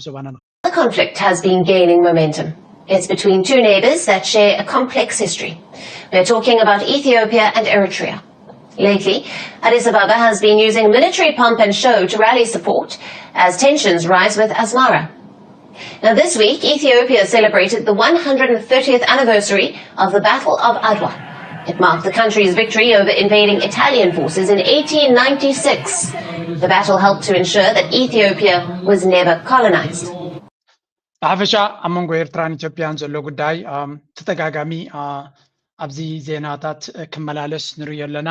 ዞባና The conflict has been gaining momentum. It's between two neighbors that share a complex history. We're talking about Ethiopia and Eritrea. Lately, Addis Ababa has been using military pomp and show to rally support as tensions rise with Asmara. Now, this week, Ethiopia celebrated the one hundred thirtieth anniversary of the Battle of Adwa. It marked the country's victory over invading Italian forces in eighteen ninety-six. The battle helped to ensure that Ethiopia was never colonized. ብሓፈሻ ኣብ መንጎ ኤርትራን ኢትዮጵያን ዘሎ ጉዳይ ተደጋጋሚ ኣብዚ ዜናታት ክመላለስ ንርእዮ ኣለና።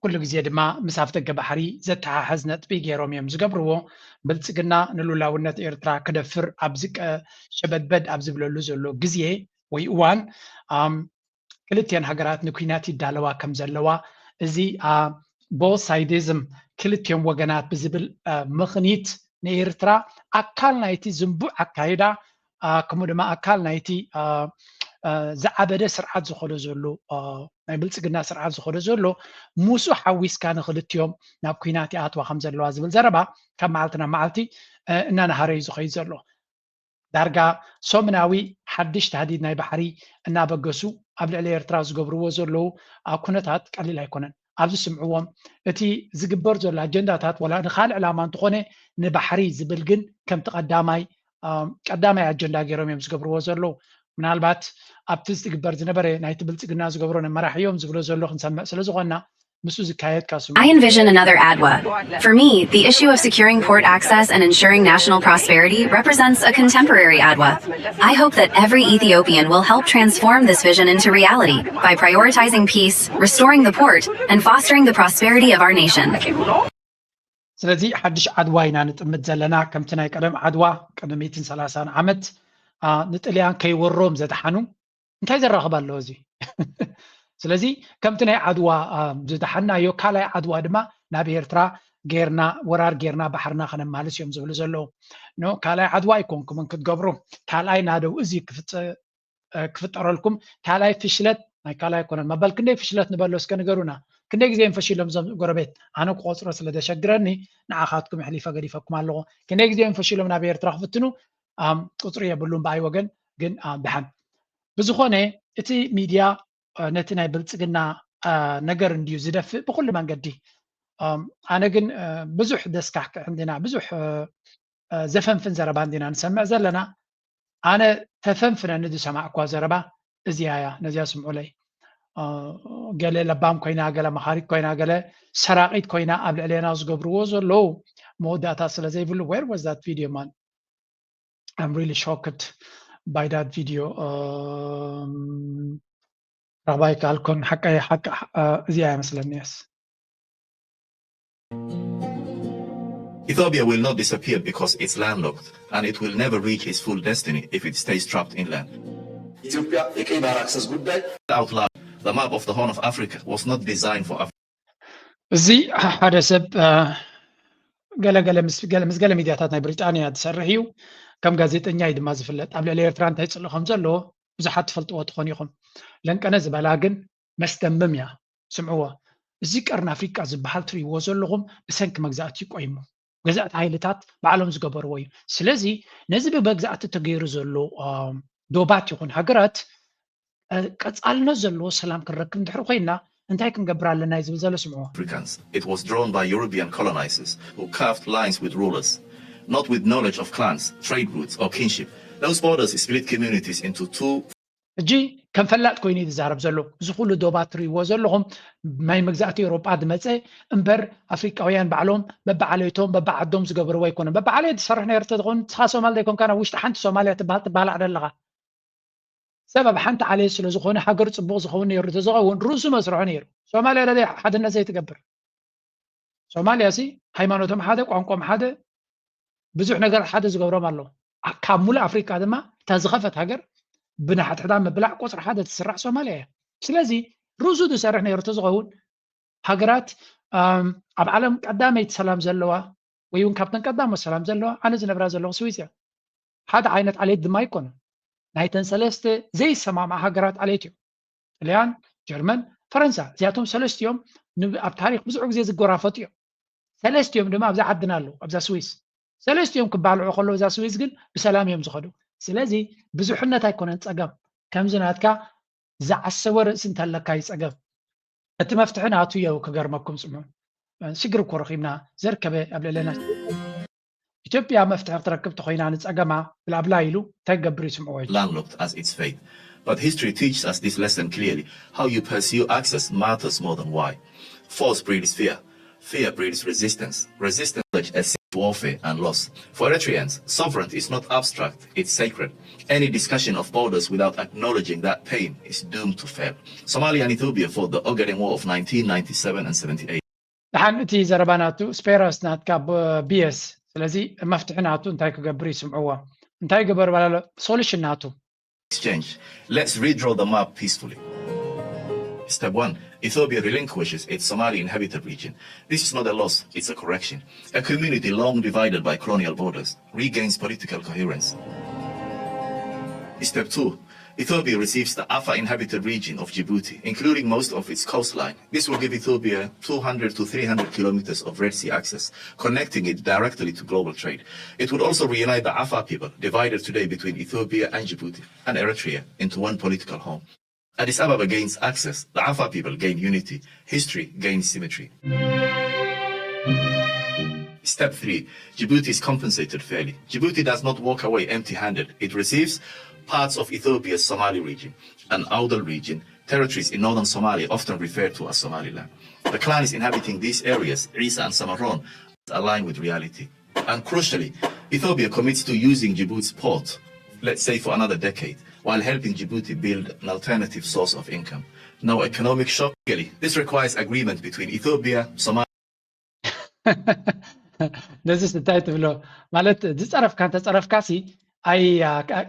ኩሉ ግዜ ድማ ምስ ኣፍደገ ባሕሪ ዘተሓሕዝ ነጥቢ ገይሮም እዮም ዝገብርዎ። ብልጽግና ንሉላውነት ኤርትራ ክደፍር ኣብዚ ሸበድበድ ኣብ ዝብለሉ ዘሎ ግዜ ወይ እዋን ክልቲኤን ሃገራት ንኲናት ይዳለዋ ከም ዘለዋ፣ እዚ both sideism፣ ክልቲኦም ወገናት ብዝብል ምኽኒት ንኤርትራ ኣካል ናይቲ ዝንቡዕ ኣካይዳ ከምኡ ድማ ኣካል ናይቲ ዝዓበደ ስርዓት ዝኸዶ ዘሎ ናይ ብልጽግና ስርዓት ዝኸዶ ዘሎ ምስኡ ሓዊስካ ንኽልቲኦም ናብ ኲናት ይኣትዋ ከም ዘለዋ ዝብል ዘረባ ካብ መዓልቲ ናብ መዓልቲ እናነሃረ እዩ ዝኸይድ ዘሎ። ዳርጋ ሰሙናዊ ሓድሽ ታህዲድ ናይ ባሕሪ እናበገሱ ኣብ ልዕሊ ኤርትራ ዝገብርዎ ዘለዉ ኩነታት ቀሊል ኣይኮነን። ኣብ ዝስምዕዎም እቲ ዝግበር ዘሎ ኣጀንዳታት ዋላ ንኻልእ ዕላማ እንተኾነ ንባሕሪ ዝብል ግን ከምቲ ቀዳማይ ቀዳማይ ኣጀንዳ ገይሮም እዮም ዝገብርዎ ዘለዉ። ምናልባት ኣብቲ ዝትግበር ዝነበረ ናይቲ ብልጽግና ዝገብሮ ነመራሕ እዮም ዝብሎ ዘሎ ክንሰምዕ ስለ ዝኾንና ምስኡ ዝካየድ ካሱ I envision another Adwa. For me, the issue of securing port access and ensuring national prosperity represents a contemporary Adwa. I hope that every Ethiopian will help transform this vision into reality by prioritizing peace, restoring the port, and fostering the prosperity of our nation. ስለዚ ሓድሽ ዓድዋ ኢና ንጥምት ዘለና። ከምቲ ናይ ቀደም ዓድዋ ቅድሚ ሚእትን ሰላሳን ዓመት ንጥልያን ከይወሮም ዘድሓኑ እንታይ ዘራኽብ ኣሎ እዚ? ስለዚ ከምቲ ናይ ዓድዋ ዝደሓናዮ ካልኣይ ዓድዋ ድማ ናብ ኤርትራ ጌርና ወራር ጌርና ባሕርና ከነማልስ እዮም ዝብሉ ዘለዉ። ካልኣይ ዓድዋ ኣይኮንኩምን ክትገብሩ፣ ካልኣይ ናደው እዚ ክፍጠረልኩም፣ ካልኣይ ፍሽለት ናይ ካልኣይ ኣይኮነን መበል ክንደይ ፍሽለት ንበሎ እስከ ንገሩና። ክንደይ ግዜ እዮም ፈሺሎም እዞም ጎረቤት? ኣነ ክቆፅሮ ስለ ዘሸግረኒ ንዓኻትኩም ኣሕሊፈ ገዲፈኩም ኣለኹ። ክንደይ ግዜ እዮም ፈሺሎም ናብ ኤርትራ ክፍትኑ? ቁፅሪ የብሉን ብኣይ ወገን ግን ድሓን ብዝኾነ እቲ ሚድያ ነቲ ናይ ብልጽግና ነገር እንድዩ ዝደፍእ ብኩሉ መንገዲ። ኣነ ግን ብዙሕ ደስካሕክሕ እንዲና ብዙሕ ዘፈንፍን ዘረባ እንዲና ንሰምዕ ዘለና። ኣነ ተፈንፍነኒ ዝሰማዕኳ ዘረባ እዚያ እያ። ነዚያ ስምዑለይ። ገለ ለባም ኮይና፣ ገለ መኻሪት ኮይና፣ ገለ ሰራቒት ኮይና ኣብ ልዕሌና ዝገብርዎ ዘለዉ መወዳእታ ስለ ዘይብሉ where was that video man? I'm really shocked by that video. ረኽባይ ካልኮን ሓቀይ ሓቂ እዚኣ ይመስለኒ። Yes. Ethiopia will not disappear because it's landlocked, and it will never reach its full destiny if it stays trapped inland. ኢትዮጵያ የቀይ ባህር አክሰስ ጉዳይ Out loud, the map of the Horn of Africa was not designed for Africa. እዚ ሓደ ሰብ ገለገለ ምስ ገለ ሚድያታት ናይ ብሪጣንያ ዝሰርሕ እዩ። ከም ጋዜጠኛ እዩ ድማ ዝፍለጥ። ኣብ ልዕሊ ኤርትራ እንታይ ጽልኢ ከም ዘለዎ ብዙሓት ትፈልጥዎ ትኾኑ ኢኹም። ለንቀነ ዝበላ ግን መስደምም እያ። ስምዕዎ፣ እዚ ቀርኒ ኣፍሪቃ ዝበሃል ትርእይዎ ዘለኹም ብሰንኪ መግዛእቲ እዩ ቆይሙ። ገዛእቲ ሓይልታት ባዕሎም ዝገበርዎ እዩ። ስለዚ ነዚ ብመግዛእቲ ተገይሩ ዘሎ ዶባት ይኹን ሃገራት ቀጻልነት ዘለዎ ሰላም ክንረክብ እንድሕር ኮይና እንታይ ክንገብር ኣለና እዩ ዝብል ዘሎ። ስምዕዎ። Africans. It was drawn by European colonizers who carved lines with rulers, not with knowledge of clans, trade routes, or kinship. Those borders split communities into two. ሕጂ ከም ፈላጥ ኮይኑ እዩ ዝዛረብ ዘሎ። እዚ ኩሉ ዶባት ትርእይዎ ዘለኹም ናይ መግዛእቲ ኤውሮጳ ዝመፀ እምበር ኣፍሪቃውያን ባዕሎም በብዓለይቶም በብዓዶም ዝገበርዎ ኣይኮነን። በብዓለየት ዝሰርሕ ነይሩ ተዝኸውን ንስኻ ሶማል ዘይኮንካ ናብ ውሽጢ ሓንቲ ሶማልያ ትበሃል ትበሃል ዓዲ ኣለኻ። ሰብ ኣብ ሓንቲ ዓሌት ስለ ዝኾነ ሃገር ጽቡቕ ዝኸውን ነይሩ ተዝኸውን ርእሱ መስርሖ ነይሩ። ሶማልያ ለለ ሓድነት ዘይትገብር። ሶማልያ ሲ ሃይማኖቶም ሓደ፣ ቋንቋም ሓደ፣ ብዙሕ ነገር ሓደ ዝገብሮም ኣለዉ። ካብ ሙሉእ ኣፍሪቃ ድማ እታ ዝኸፈት ሃገር ብናሕትሕታ ምብላዕ ቁፅሪ ሓደ ትስራዕ ሶማልያ እያ። ስለዚ ርእሱ ዝሰርሕ ነይሩ ተዝኸውን ሃገራት ኣብ ዓለም ቀዳመይቲ ሰላም ዘለዋ ወይ እውን ካብተን ቀዳሞት ሰላም ዘለዋ ኣነ ዝነብራ ዘለኹ ስዊስ እያ። ሓደ ዓይነት ዓሌት ድማ ኣይኮነን። ናይተን ሰለስተ ዘይሰማምዓ ሃገራት ዓሌት እዮም። ጥልያን፣ ጀርመን፣ ፈረንሳ እዚኣቶም ሰለስቲኦም ኣብ ታሪክ ብዙሕ ግዜ ዝጎራፈጡ እዮም። ሰለስቲኦም ድማ ኣብዛ ዓድና ኣለዉ ኣብዛ ስዊስ። ሰለስቲኦም ክባልዑ ከለዉ እዛ ስዊዝ ግን ብሰላም እዮም ዝኸዱ። ስለዚ ብዙሕነት ኣይኮነን ጸገም። ከምዚ ናትካ ዝዓሰወ ርእሲ እንተለካ እዩ ጸገም። እቲ መፍትሒ ናቱ እየው ክገርመኩም ጽምዑ። ሽግር እኮ ረኺብና ዘርከበ ኣብ ልዕለና። ኢትዮጵያ መፍትሒ ክትረክብ ተኾይና ንጸገማ ብላብላ ኢሉ እንታይ ክገብር ይስምዕዎ እዩ። Landlocked as its fate. But history teaches us this lesson clearly. How you pursue access matters more than why. Force breeds fear. Fear breeds resistance. Resistance is warfare and loss. For Eritreans, sovereignty is not abstract, it's sacred. Any discussion of borders without acknowledging that pain is doomed to fail. Somalia and Ethiopia fought the Ogaden War of nineteen ninety-seven and seventy-eight. ደሓን እቲ ዘረባ ናቱ ስፔራስ ናትካ ብ-፣ ቢኤስ። ስለዚ መፍትሒ ናቱ እንታይ ክገብር ይስምዕዎ። እንታይ ገበር ባላሎ ሶሉሽን ናቱ። Exchange. Let's redraw the map peacefully. Step one. Ethiopia relinquishes its Somali inhabited region. This is not a loss, it's a correction. A community long divided by colonial borders regains political coherence. Step two. Ethiopia receives the Afar inhabited region of Djibouti, including most of its coastline. This will give Ethiopia two hundred to three hundred kilometers of Red Sea access, connecting it directly to global trade. It would also reunite the Afar people, divided today between Ethiopia and Djibouti and Eritrea, into one political home. Addis Ababa gains access, the Afar people gain unity, history gains symmetry. Step three. Djibouti is compensated fairly. Djibouti does not walk away empty-handed. It receives parts of Ethiopia's Somali region, an Awdal region, territories in northern Somalia often referred to as Somaliland. The clans inhabiting these areas, Isa and Samaron, align with reality. And crucially, Ethiopia commits to using Djibouti's port, let's say for another decade, while helping Djibouti build an alternative source of income. No economic shock. This requires agreement between Ethiopia, Somalia, ነዚስ እንታይ ትብሎ? ማለት ዝጸረፍካ እንተጸረፍካ ሲ ኣይ-፣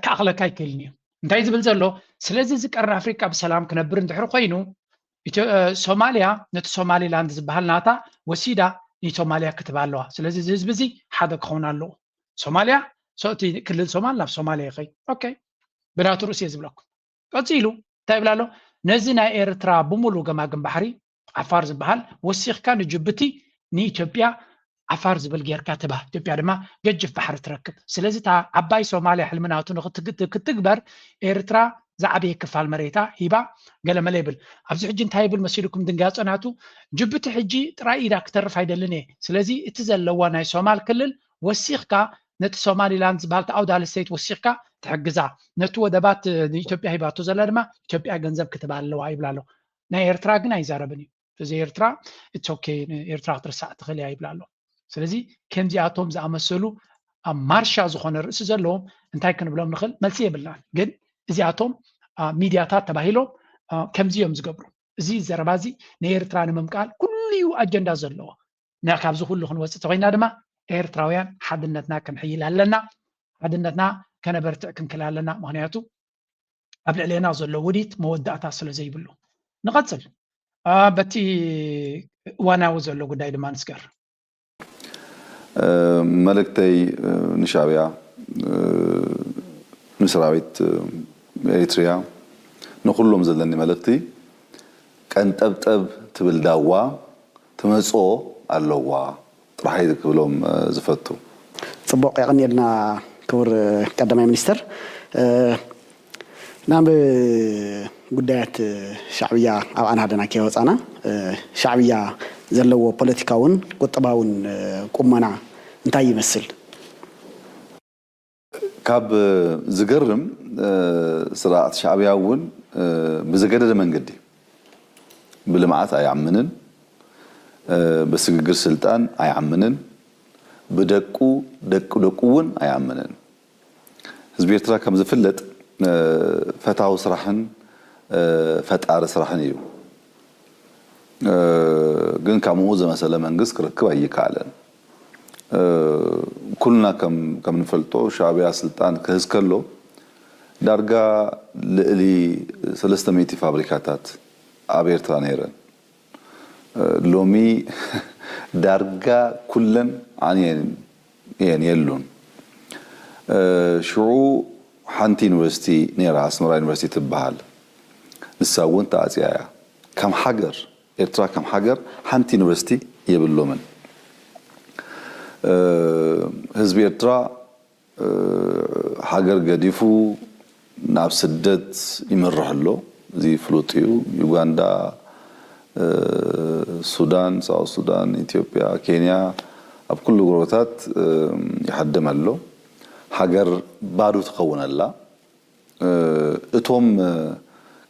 ክኣኽለካ ኣይክእልን እዩ። እንታይ ዝብል ዘሎ? ስለዚ እዚ ቀርኒ ኣፍሪቃ ብሰላም ክነብር እንድሕር ኮይኑ፣ ኢትዮ-፣ እ፣ ሶማልያ ነቲ ሶማሊላንድ ዝበሃል ናታ ወሲዳ ንሶማልያ ክትባ ኣለዋ። ስለዚ እዚ ህዝቢ እዚ ሓደ ክኸውን ኣለዎ። ሶማልያ፣ ሶ-፣ እቲ ክልል ሶማል ናብ ሶማልያ ይኸይ። ኦኬ፣ ብናቱ ርእሲ እየ ዝብለኩም። ቀጺሉ እንታይ ይብል ኣሎ? ነዚ ናይ ኤርትራ ብምሉእ ገማግም ባሕሪ ዓፋር ዝበሃል ወሲኽካ ንጅቡቲ ንኢትዮጵያ ዓፋር ዝብል ጌርካ ትባ። ኢትዮጵያ ድማ ገጅፍ ባሕሪ ትረክብ። ስለዚ እታ ዓባይ ሶማልያ ሕልሚ ናቱ ንክትግ-፣ ክትግበር ኤርትራ ዝዓበየ ክፋል መሬታ ሂባ ገለመለ ይብል። ኣብዚ ሕጂ እንታይ ይብል መሲልኩም ድንጋጸ ናቱ? ጅቡቲ ሕጂ ጥራይ ኢዳ ክተርፍ ኣይደልን እየ። ስለዚ እቲ ዘለዋ ናይ ሶማል ክልል ወሲኽካ ነቲ ሶማሊላንድ ዝበሃል ኣውዳሊ ስቴት ወሲኽካ ትሕግዛ። ነቲ ወደባት ንኢትዮጵያ ሂባቶ ዘላ ድማ ኢትዮጵያ ገንዘብ ክትባ ኣለዋ ይብል ኣሎ። ናይ ኤርትራ ግን ኣይዛረብን እዩ። እዚ ኤርትራ it's okay፣ ኤርትራ ክትርሳዕ ትኽእል እያ ይብል ኣሎ። ስለዚ ከምዚኣቶም ዝኣመሰሉ ኣብ ማርሻ ዝኾነ ርእሲ ዘለዎም እንታይ ክንብሎም ንኽእል? መልሲ የብልናን። ግን እዚኣቶም፣ አ፣ ሚድያታት ተባሂሎም፣ አ፣ ከምዚ እዮም ዝገብሩ። እዚ ዘረባ እዚ ንኤርትራ ንምምቃል ኩሉ እዩ ኣጀንዳ ዘለዎ። እና ካብዚ ኩሉ ክንወፅእ ተኮይና ድማ ኤርትራውያን ሓድነትና ክንሕይል ኣለና። ሓድነትና ከነበርትዕ ክንክል ኣለና። ምክንያቱ ኣብ ልዕሌና ዘሎ ውዲት መወዳእታ ስለ ዘይብሉ። ንቐጽል። አ፣ በቲ እዋናዊ ዘሎ ጉዳይ ድማ ንስገር። እ፣ መልእክተይ፣ እ፣ ንሻዕብያ፣ እ፣ ንሰራዊት፣ እ፣ ኤሪትሪያ፣ ንኩሎም ዘለኒ መልእክቲ፣ ቀንጠብጠብ ትብል ዳዋ ትመጽኦ ኣለዋ ጥራሕ እየ ክብሎም፣ እ፣ ዝፈቱ። ጽቡቕ፣ የቐንየልና ክቡር ቀዳማይ ሚኒስትር። እ፣ ናብ ጉዳያት ሻዕብያ ኣብ ኣናህደና ከይወጻና፣ እ፣ ሻዕብያ ዘለዎ ፖለቲካውን ቁጠባውን፣ እ፣ ቁመና እንታይ ይመስል? ካብ ዝገርም፣ እ፣ ስርዓት ሻዕብያ እውን፣ እ፣ ብዝገደደ መንገዲ ብልምዓት ኣይኣምንን፣ እ፣ ብስግግር ስልጣን ኣይኣምንን፣ ብደቁ ደቂ ደቁ እውን ኣይኣምንን። ህዝቢ ኤርትራ ከም ዝፍለጥ፣ እ፣ ፈታዊ ስራሕን፣ እ፣ ፈጣሪ ስራሕን እዩ። እ፣ ግን ከምኡ ዝመሰለ መንግስት ክረክብ ኣይከኣለን። እ፣ ኩልና ከም፣ ከም ንፈልጦ ሻዕብያ ስልጣን ክህዝ ከሎ ዳርጋ ልዕሊ ሰለስተ ሚእቲ ፋብሪካታት ኣብ ኤርትራ ነይረን። እ፣ ሎሚ ዳርጋ ኩለን ዓንየን እየን፣ የሉን። እ፣ ሽዑ ሓንቲ ዩኒቨርሲቲ ነይራ፣ ኣስመራ ዩኒቨርሲቲ ትበሃል። ንሳ እውን ተዓጽያ እያ። ከም ሃገር፣ ኤርትራ ከም ሃገር ሓንቲ ዩኒቨርሲቲ የብሎምን። እ፣ ህዝቢ ኤርትራ ሃገር ገዲፉ ናብ ስደት ይመርሕ ኣሎ። እዚ ፍሉጥ እዩ። ዩጋንዳ፣ ሱዳን፣ ሳውት ሱዳን፣ ኢትዮጵያ፣ ኬንያ፣ ኣብ ኩሉ ጎረቤታት ይሃድም ኣሎ። ሃገር ባዶ ትኸውን ኣላ። እቶም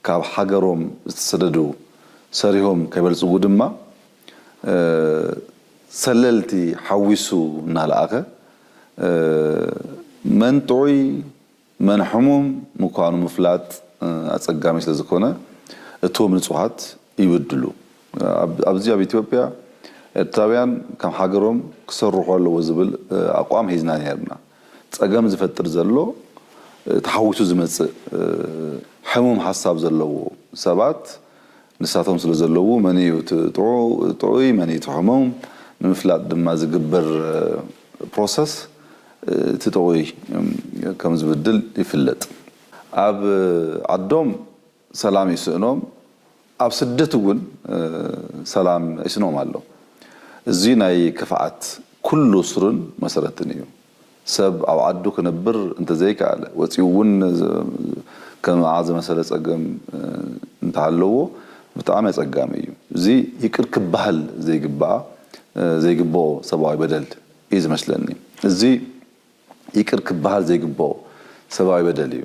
ካብ ሃገሮም ዝተሰደዱ ሰሪሆም ከይበልጽጉ ድማ ሰለልቲ ሓዊሱ እናለኣኸ መን ጥዑይ መን ሕሙም ምዃኑ ምፍላጥ ኣጸጋሚ ስለዝኾነ እቶም ንጹሃት ይብድሉ። ኣብዚ ኣብ ኢትዮጵያ ኤርትራውያን ከም ሃገሮም ክሰርሑ ኣለዎ ዝብል ኣቋም ሒዝና ነርና። ጸገም ዝፈጥር ዘሎ ተሓዊሱ ዝመጽእ ሕሙም ሓሳብ ዘለዎ ሰባት ንሳቶም ስለ ዘለዉ መን እዩ እቲ ጥዑ- ጥዑይ መን እዩ እቲ ሕሙም ንምፍላጥ ድማ ዝግበር ፕሮሰስ እቲ ጥዑይ ከም ዝብድል ይፍለጥ። ኣብ ዓዶም ሰላም ይስእኖም፣ ኣብ ስደት እውን ሰላም ይስኖም ኣሎ። እዚ ናይ ክፍኣት ኩሉ ስሩን መሰረትን እዩ። ሰብ ኣብ ዓዱ ክነብር እንተዘይከኣለ ወፂኡ እውን ከምኣ ዝመሰለ ፀገም እንተሃለዎ ብጣዕሚ ኣፀጋሚ እዩ። እዚ ይቅር ክበሃል ዘይግባኣ ዘይግብኦ ሰብኣዊ በደል እዩ ዝመስለኒ። እዚ ይቅር ክበሃል ዘይግብኦ ሰብኣዊ በደል እዩ።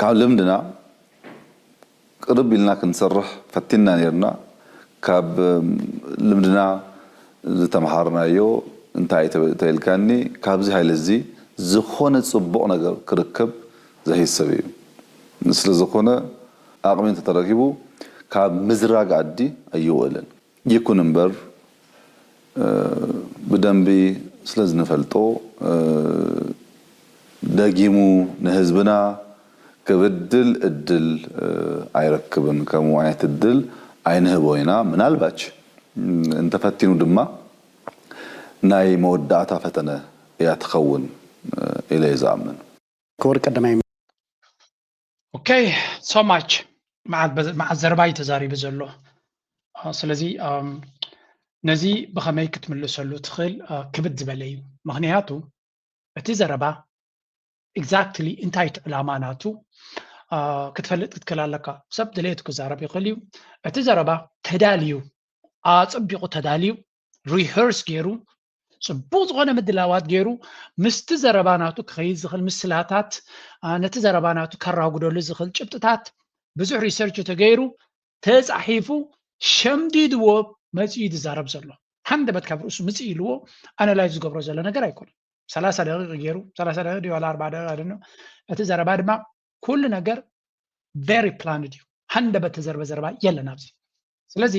ካብ ልምድና ቅርብ ኢልና ክንሰርሕ ፈቲንና ነርና። ካብ ልምድና ዝተምሃርናዮ እንታይ ተኢልካኒ፣ ካብዚ ሃይለ እዚ ዝኾነ ፅቡቕ ነገር ክርከብ ዘህይሰብ እዩ። ስለ ዝኾነ ኣቕሚ እንተተረኪቡ ካብ ምዝራግ ኣዲ ኣይውዕልን። ይኩን እምበር ብደንቢ ስለ ዝንፈልጦ ደጊሙ ንህዝብና ክብድል እድል ኣይረክብን። ከምኡ ዓይነት እድል ኣይንህቦ ኢና። ምናልባች እንተፈቲኑ ድማ ናይ መወዳእታ ፈተነ እያ ትኸውን ኢለ እየ ዝኣምን። ክቡር ቀዳማይ Okay, so much. መዓት ዘረባ እዩ ተዛሪቡ ዘሎ። ስለዚ ነዚ ብኸመይ ክትምልሰሉ ትኽእል ክብድ ዝበለ እዩ። ምኽንያቱ እቲ ዘረባ exactly እንታይ እቲ ዕላማ ናቱ ክትፈልጥ ክትክእል ኣለካ። ሰብ ድሌቱ ክዛረብ ይኽእል እዩ። እቲ ዘረባ ተዳልዩ ኣፅቢቑ ተዳልዩ rehearse ገይሩ ፅቡቅ ዝኾነ ምድላዋት ገይሩ ምስቲ ዘረባ ናቱ ክኸይድ ዝኽእል ምስላታት ነቲ ዘረባ ናቱ ከራጉደሉ ዝኽእል ጭብጥታት ብዙሕ research ተገይሩ ተፃሒፉ ሸምዲድዎ መፂኡ ዝዛረብ ዘሎ። ሃንደበት ካብ ርእሱ ምፅእ ኢልዎ analyse ዝገብሮ ዘሎ ነገር ኣይኮነን። ሰላሳ ደቂቕ ገይሩ ሰላሳ ደቂቕ ድዩ ዋላ ኣርባዓ ደቂቕ ኣይደኖ እቲ ዘረባ ድማ ኩሉ ነገር very planned እዩ። ሃንደበት ተዘርበ ዘረባ የለን ኣብዚ። ስለዚ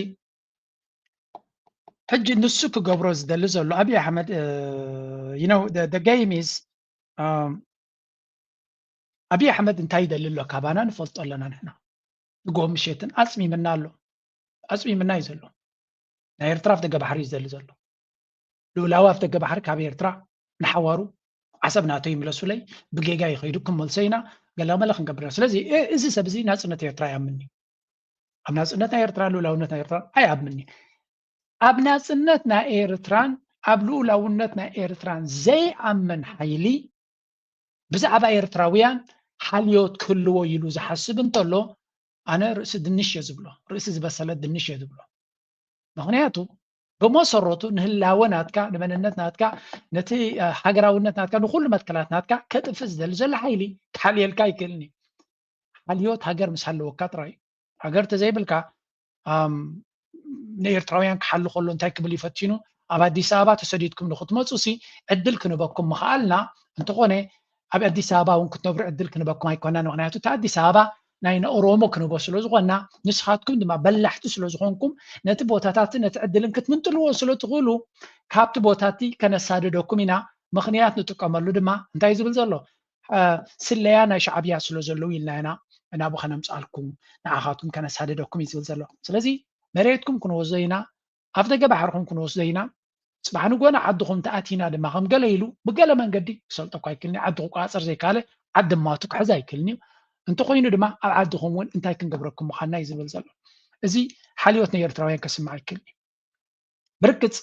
ሕጂ ንሱ ክገብሮ ዝደሊ ዘሎ ኣብይ ኣሕመድ you know the game is ኣብይ ኣሕመድ እንታይ ይደሊ ኣሎ ካባና ንፈልጦ ኣለና ንሕና። ንጎ ምሸትን ኣፅሚምና ኣሎ። ኣፅሚምና እዩ ዘሎ። ናይ ኤርትራ ኣፍደገ ባሕሪ እዩ ዝደሊ ዘሎ። ልኡላዊ ኣፍደገ ባሕሪ ካብ ኤርትራ ንሓዋሩ ዓሰብ ናተይ ይምለሱለይ ብጌጋ ይኸይዱ ክመልሶ ኢና ገለመለ ክንገብር ኢና። ስለዚ እዚ ሰብ እዚ ናፅነት ኤርትራ ኣይኣምን እዩ። ኣብ ናፅነት ናይ ኤርትራ ልኡላውነት ናይ ኤርትራ ኣይኣምን እዩ። ኣብ ናፅነት ናይ ኤርትራን ኣብ ልኡላውነት ናይ ኤርትራን ዘይኣምን ሓይሊ ብዛዕባ ኤርትራውያን ሓልዮት ክህልዎ ኢሉ ዝሓስብ እንተሎ ኣነ ርእሲ ድንሽ እየ ዝብሎ። ርእሲ ዝበሰለ ድንሽ እየ ዝብሎ። ምኽንያቱ ብመሰረቱ ንህላወ ናትካ ንመንነት ናትካ ነቲ ሃገራውነት ናትካ ንኩሉ መትከላት ናትካ ከጥፍእ ዝደሊ ዘሎ ሓይሊ ክሓልየልካ ኣይክእልን እዩ። ሓልዮት ሃገር ምስ ሃለወካ ጥራይ እዩ። ሃገር ተዘይብልካ ንኤርትራውያን ክሓሊ ከሎ እንታይ ክብል ይፈቲኑ ኣብ ኣዲስ ኣበባ ተሰዲድኩም ንክትመፁ ሲ ዕድል ክንበኩም ምኽኣልና እንተኾነ ኣብ ኣዲስ ኣበባ እውን ክትነብሩ ዕድል ክንበኩም ኣይኮናን። ምክንያቱ እቲ ኣዲስ ኣበባ ናይ ንኦሮሞ ክንቦ ስለ ዝኾና ንስኻትኩም ድማ በላሕቲ ስለ ዝኾንኩም ነቲ ቦታታትን ነቲ ዕድልን ክትምንጥልዎ ስለ ትኽእሉ ካብቲ ቦታቲ ከነሳድደኩም ኢና። ምኽንያት ንጥቀመሉ ድማ እንታይ ዝብል ዘሎ ስለያ ናይ ሻዕብያ ስለ ዘለዉ ኢልና ኢና ናብኡ ከነምፅኣልኩም ንዓኻትኩም ከነሳድደኩም እዩ ዝብል ዘሎ። ስለዚ መሬትኩም ክንወስዶ ኢና፣ ኣፍ ደገ ባሕርኹም ክንወስዶ ኢና። ፅባሕ ንጎና ዓድኹም ተኣቲና ድማ ከም ገለ ኢሉ ብገለ መንገዲ ክሰልጠኩ ኣይክልኒ። ዓዲ ክቆፃፀር ዘይካለ ዓዲ ማቱ ክሕዝ ኣይክልኒ እዩ። እንተኮይኑ ድማ ኣብ ዓድኹም እውን እንታይ ክንገብረኩም ምዃንና እዩ ዝብል ዘሎ። እዚ ሓልዮት ናይ ኤርትራውያን ከስምዕ ኣይክልኒ እዩ። ብርግፅ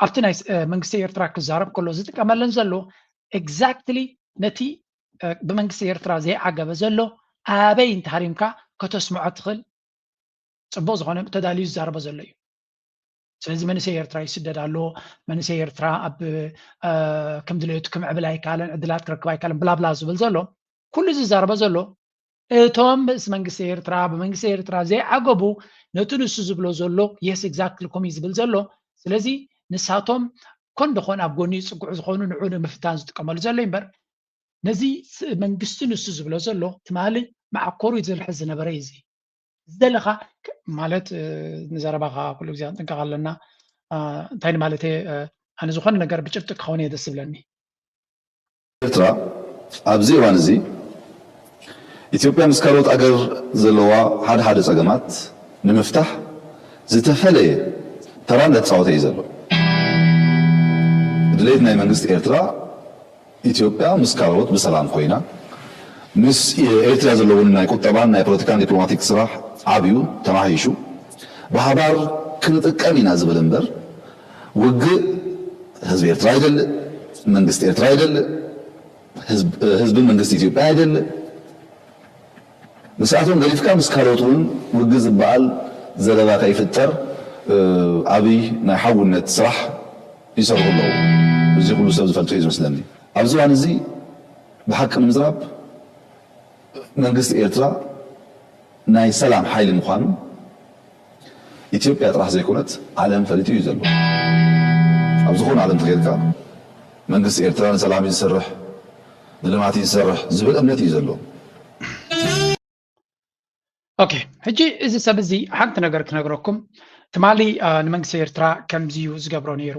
ኣብቲ ናይ መንግስቲ ኤርትራ ክዛረብ ከሎ ዝጥቀመለን ዘሎ exactly ነቲ ብመንግስቲ ኤርትራ ዘይዓገበ ዘሎ ኣበይ እንተሃሪምካ ከተስምዖ ትኽእል ፅቡቅ ዝኾነ ተዳልዩ ዝዛረቦ ዘሎ እዩ። ስለዚ መንእሰይ ኤርትራ ይስደድ ኣሎ፣ መንእሰይ ኤርትራ ኣብ ከም ድሌቱ ክምዕብል ኣይካለን፣ ዕድላት ክረክብ ኣይካለን ብላብላ ዝብል ዘሎ ኩሉ ዝዛረቦ ዘሎ እቶም ምስ መንግስቲ ኤርትራ ብመንግስቲ ኤርትራ ዘይዓገቡ ነቲ ንሱ ዝብሎ ዘሎ yes exactly ከምኡ ዝብል ዘሎ። ስለዚ ንሳቶም ኮን ደኾን ኣብ ጎኒ ዝፅግዑ ዝኾኑ ንዑ ንምፍታን ዝጥቀመሉ ዘሎ እምበር ነዚ መንግስቲ ንሱ ዝብሎ ዘሎ ትማሊ መዓኮሩ ዝልሕዝ ዝነበረ እዩ። እዚ ዝደለኻ ማለት ንዘረባኻ ኩሉ ግዜ ክንጥንቀቕ ኣለና። እንታይ ማለት ኣነ ዝኾነ ነገር ብጭብጢ ክኸውን እየ ደስ ዝብለኒ። ኤርትራ ኣብዚ እዋን እዚ ኢትዮጵያ ምስ ካልኦት ኣገር ዘለዋ ሓደ ሓደ ጸገማት ንምፍታሕ ዝተፈለየ ተራ እንዳተጻወተ እዩ ዘሎ። ድሌት ናይ መንግስቲ ኤርትራ ኢትዮጵያ ምስ ካልኦት ብሰላም ኮይና ምስ ኤርትራ ዘለውን ናይ ቁጠባን ናይ ፖለቲካን ዲፕሎማቲክ ስራሕ ዓብዩ ተማሂሹ ብሓባር ክንጥቀም ኢና ዝብል እምበር ውግእ ህዝቢ ኤርትራ ኣይደልእ፣ መንግስቲ ኤርትራ ኣይደልእ፣ ህዝብን መንግስቲ ኢትዮጵያ ኣይደልእ። ምስኣቶም ገዲፍካ ምስ ካልኦት እውን ውግእ ዝበሃል ዘረባ ከይፍጠር ዓብይ ናይ ሓውነት ስራሕ ይሰርሑ ኣለዉ። እዚ ኩሉ ሰብ ዝፈልጦ እዩ ዝመስለኒ። ኣብዚ እዋን እዚ ብሓቂ ንምዝራብ መንግስቲ ኤርትራ ናይ ሰላም ሓይሊ ምዃኑ ኢትዮጵያ ጥራሕ ዘይኮነት ዓለም ፈሊጡ እዩ ዘሎ። ኣብ ዝኾነ ዓለም ተኸይድካ መንግስቲ ኤርትራ ንሰላም እዩ ዝሰርሕ፣ ንልምዓት እዩ ዝሰርሕ ዝብል እምነት እዩ ዘሎ። ኦኬ፣ ሕጂ እዚ ሰብ እዚ ሓንቲ ነገር ክነግረኩም። ትማሊ ንመንግስቲ ኤርትራ ከምዚ እዩ ዝገብሮ ነይሩ።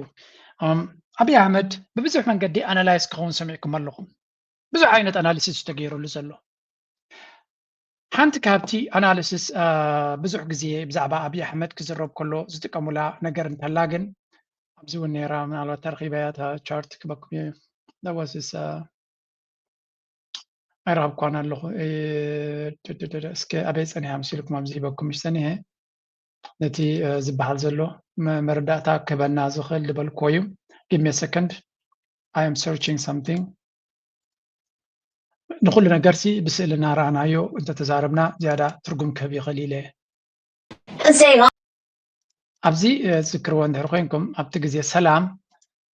ኣብይ ኣሕመድ ብብዙሕ መንገዲ ኣናላይዝ ክኸውን ሰሚዕኩም ኣለኹም። ብዙሕ ዓይነት ኣናሊሲስ እዩ ተገይሩሉ ዘሎ። ሓንቲ ካብቲ ኣናሊሲስ ብዙሕ ግዜ ብዛዕባ ኣብይ ኣሕመድ ክዝረብ ከሎ ዝጥቀሙላ ነገር እንተላ ግን ኣብዚ እውን ነይራ፣ ምናልባት ተረኺበያ እታ ቻርት ክበኩም እየ። ደወስስ ኣይረኸብኳን ኣለኹ። እስከ ኣበይ ጸኒሓ መሲልኩም ኣብዚ ሂበኩም ምሽ ጸኒሐ ነቲ ዝበሃል ዘሎ መረዳእታ ክህበና ዝኽእል ዝበልክዎ እዩ። Give me a second. I am searching something. ንኹሉ ነገርሲ ብስእሊ እናረኣናዮ እንተተዛረብና ዝያዳ ትርጉም ክህብ ይኽእል ኢለ። ኣብዚ ዝክርዎ እንድሕር ኮይንኩም ኣብቲ ግዜ ሰላም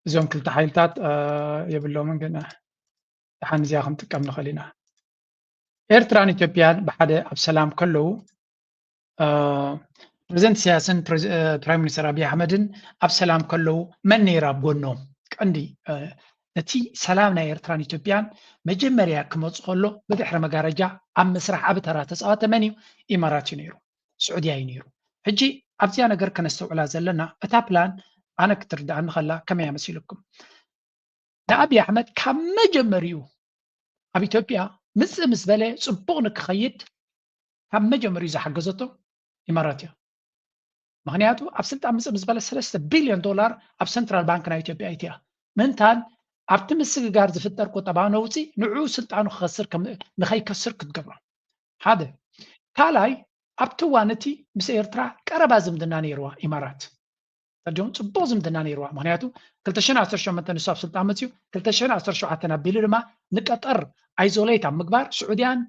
እዞም ክልተ ሓይልታት የብሎምን፣ ግን ደሓን እዚኣ ክንጥቀም ንኽእል ኢና። ኤርትራን ኢትዮጵያን ብሓደ ኣብ ሰላም ከለዉ ፕሬዚደንት ኢሳያስን ፕራይም ሚኒስተር ኣብይ ኣሕመድን ኣብ ሰላም ከለዉ መን ነይሩ ኣብ ጎኖም? ቀንዲ ነቲ ሰላም ናይ ኤርትራን ኢትዮጵያን መጀመርያ ክመፁ ከሎ ብድሕሪ መጋረጃ ኣብ ምስራሕ ዓቢ ተራ ተፃወተ መን እዩ? ኢማራት እዩ ነይሩ፣ ስዑድያ እዩ ነይሩ። ሕጂ ኣብዚኣ ነገር ከነስተውዕላ ዘለና እታ ፕላን ኣነ ክትርድኣኒ ከላ ከመይ እያ መሲልኩም? ንኣብይ ኣሕመድ ካብ መጀመሪኡ ኣብ ኢትዮጵያ ምፅእ ምስ በለ ፅቡቕ ንክኸይድ ካብ መጀመሪኡ ዝሓገዘቶ ኢማራት እያ። ምክንያቱ ኣብ ስልጣን ምፅእ ምስ በለ ሰለስተ ቢልዮን ዶላር ኣብ ሰንትራል ባንክ ናይ ኢትዮጵያ ኣእትያ ምእንታን ኣብቲ ምስግጋር ዝፍጠር ቁጠባ ነውፂ ንዑ ስልጣኑ ክኸስር ንኸይከስር ክትገብሮ ሓደ። ካልኣይ ኣብቲ እዋን እቲ ምስ ኤርትራ ቀረባ ዝምድና ነይርዋ ኢማራት። ተዲኦም ፅቡቅ ዝምድና ነይርዋ። ምክንያቱ ክልተ ሽሕን ዓሰርተ ሸሞንተን ንሱ ኣብ ስልጣን መፅዩ ክልተ ሽሕን ዓሰርተ ሸውዓተን ኣቢሉ ድማ ንቀጠር ኣይዞሌት ኣብ ምግባር ስዑድያን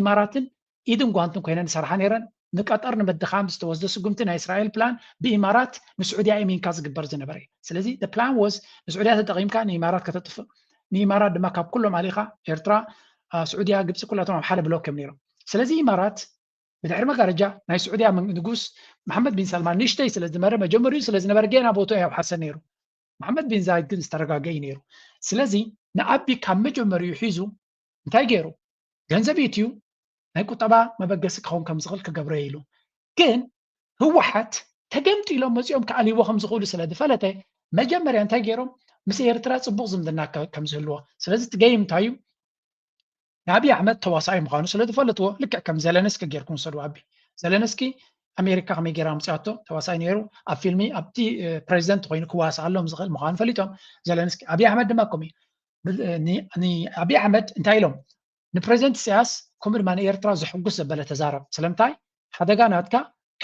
ኢማራትን ኢድን ጓንትን ኮይነን ዝሰርሓ ነይረን። ንቀጠር ንምድኻም ዝተወስደ ስጉምቲ ናይ እስራኤል ፕላን ብኢማራት ንስዑድያ እሚንካ ዝግበር ዝነበረ እዩ። ስለዚ ፕላን ወዝ ንስዑድያ ተጠቒምካ ንኢማራት ከተጥፍእ ንኢማራት ድማ ካብ ኩሎም ኣሊኻ ኤርትራ ስዑድያ ግብፂ ኩላቶም ኣብ ሓደ ብሎክ እዮም ነይሮም። ስለዚ ኢማራት ብድሕሪ መጋረጃ ናይ ስዑድያ ንጉስ መሓመድ ቢን ሳልማን ንእሽተይ ስለ ዝነበረ መጀመሪኡ ስለ ዝነበረ ጌና ቦትኡ ኣይኣውሓሰን ነይሩ። መሓመድ ቢን ዛይድ ግን ዝተረጋገ እዩ ነይሩ። ስለዚ ንኣቢ ካብ መጀመሪኡ ሒዙ እንታይ ገይሩ? ገንዘብ ኢትዩ ናይ ቁጠባ መበገሲ ክኸውን ከም ዝኽእል ክገብሮ ኢሉ ግን ህወሓት ተገምጢሎም መፂኦም ክኣልይዎ ከም ዝኽእሉ ስለ ዝፈለጠ መጀመርያ እንታይ ገይሮም? ምስ ኤርትራ ፅቡቕ ዝምድና ከም ዝህልዎ። ስለዚ እቲ ገይም እንታይ እዩ? ንኣብይ ኣሕመድ ተዋሳኣይ ምዃኑ ስለ ዝፈለጥዎ ልክዕ ከም ዘለንስኪ ጌርኩም ውሰዱ። ኣቢ ዘለንስኪ ኣሜሪካ ከመይ ጌራ ኣምፅኣቶ ተዋሳኣይ ነይሩ። ኣብ ፊልሚ ኣብቲ ፕሬዚደንት ኮይኑ ክዋስኣሎም ዝኽእል ምዃኑ ፈሊጦም ዘለንስኪ ኣብይ ኣሕመድ ድማ ከምኡ ንኣብይ ኣሕመድ እንታይ ኢሎም ንፕሬዚደንት ኢሳያስ ከምኡ ድማ ንኤርትራ ዘሕጉስ ዘበለ ተዛረብ። ስለምንታይ ሓደጋ ናትካ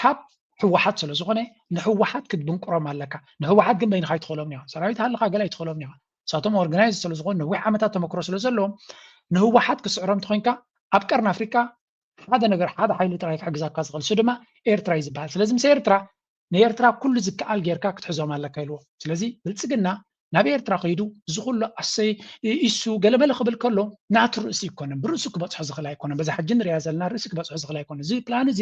ካብ ህወሓት ስለ ዝኾነ ንህወሓት ክትብንቁሮም ኣለካ። ንህወሓት ግን በይንኻ ኣይትኽእሎም ኢኻ። ሰራዊት ሃለኻ ገለ ኣይትኽእሎም ኢኻ። ንሳቶም ኦርጋናይዝ ስለ ዝኾኑ ነዊሕ ዓመታት ተመክሮ ስለ ዘለዎም ንህወሓት ክስዕሮም ተኾይንካ ኣብ ቀርኒ ኣፍሪካ ሓደ ነገር ሓደ ሓይሊ ጥራይ ክሕግዛካ ዝኽእል እሱ ድማ ኤርትራ እዩ ዝበሃል። ስለዚ ምስ ኤርትራ ንኤርትራ ኩሉ ዝከኣል ጌርካ ክትሕዞም ኣለካ ኢልዎ። ስለዚ ብልፅግና ናብ ኤርትራ ከይዱ እዚ ኩሉ ኣሰይ ኢሱ ገለመለ ክብል ከሎ ናቱ ርእሲ ኣይኮነን፣ ብርእሱ ክበፅሖ ዝኽእል ኣይኮነን። በዛ ሕጂ ንሪኣ ዘለና ርእሲ ክበፅሖ ዝኽእል ኣይኮነን። እዚ ፕላን እዚ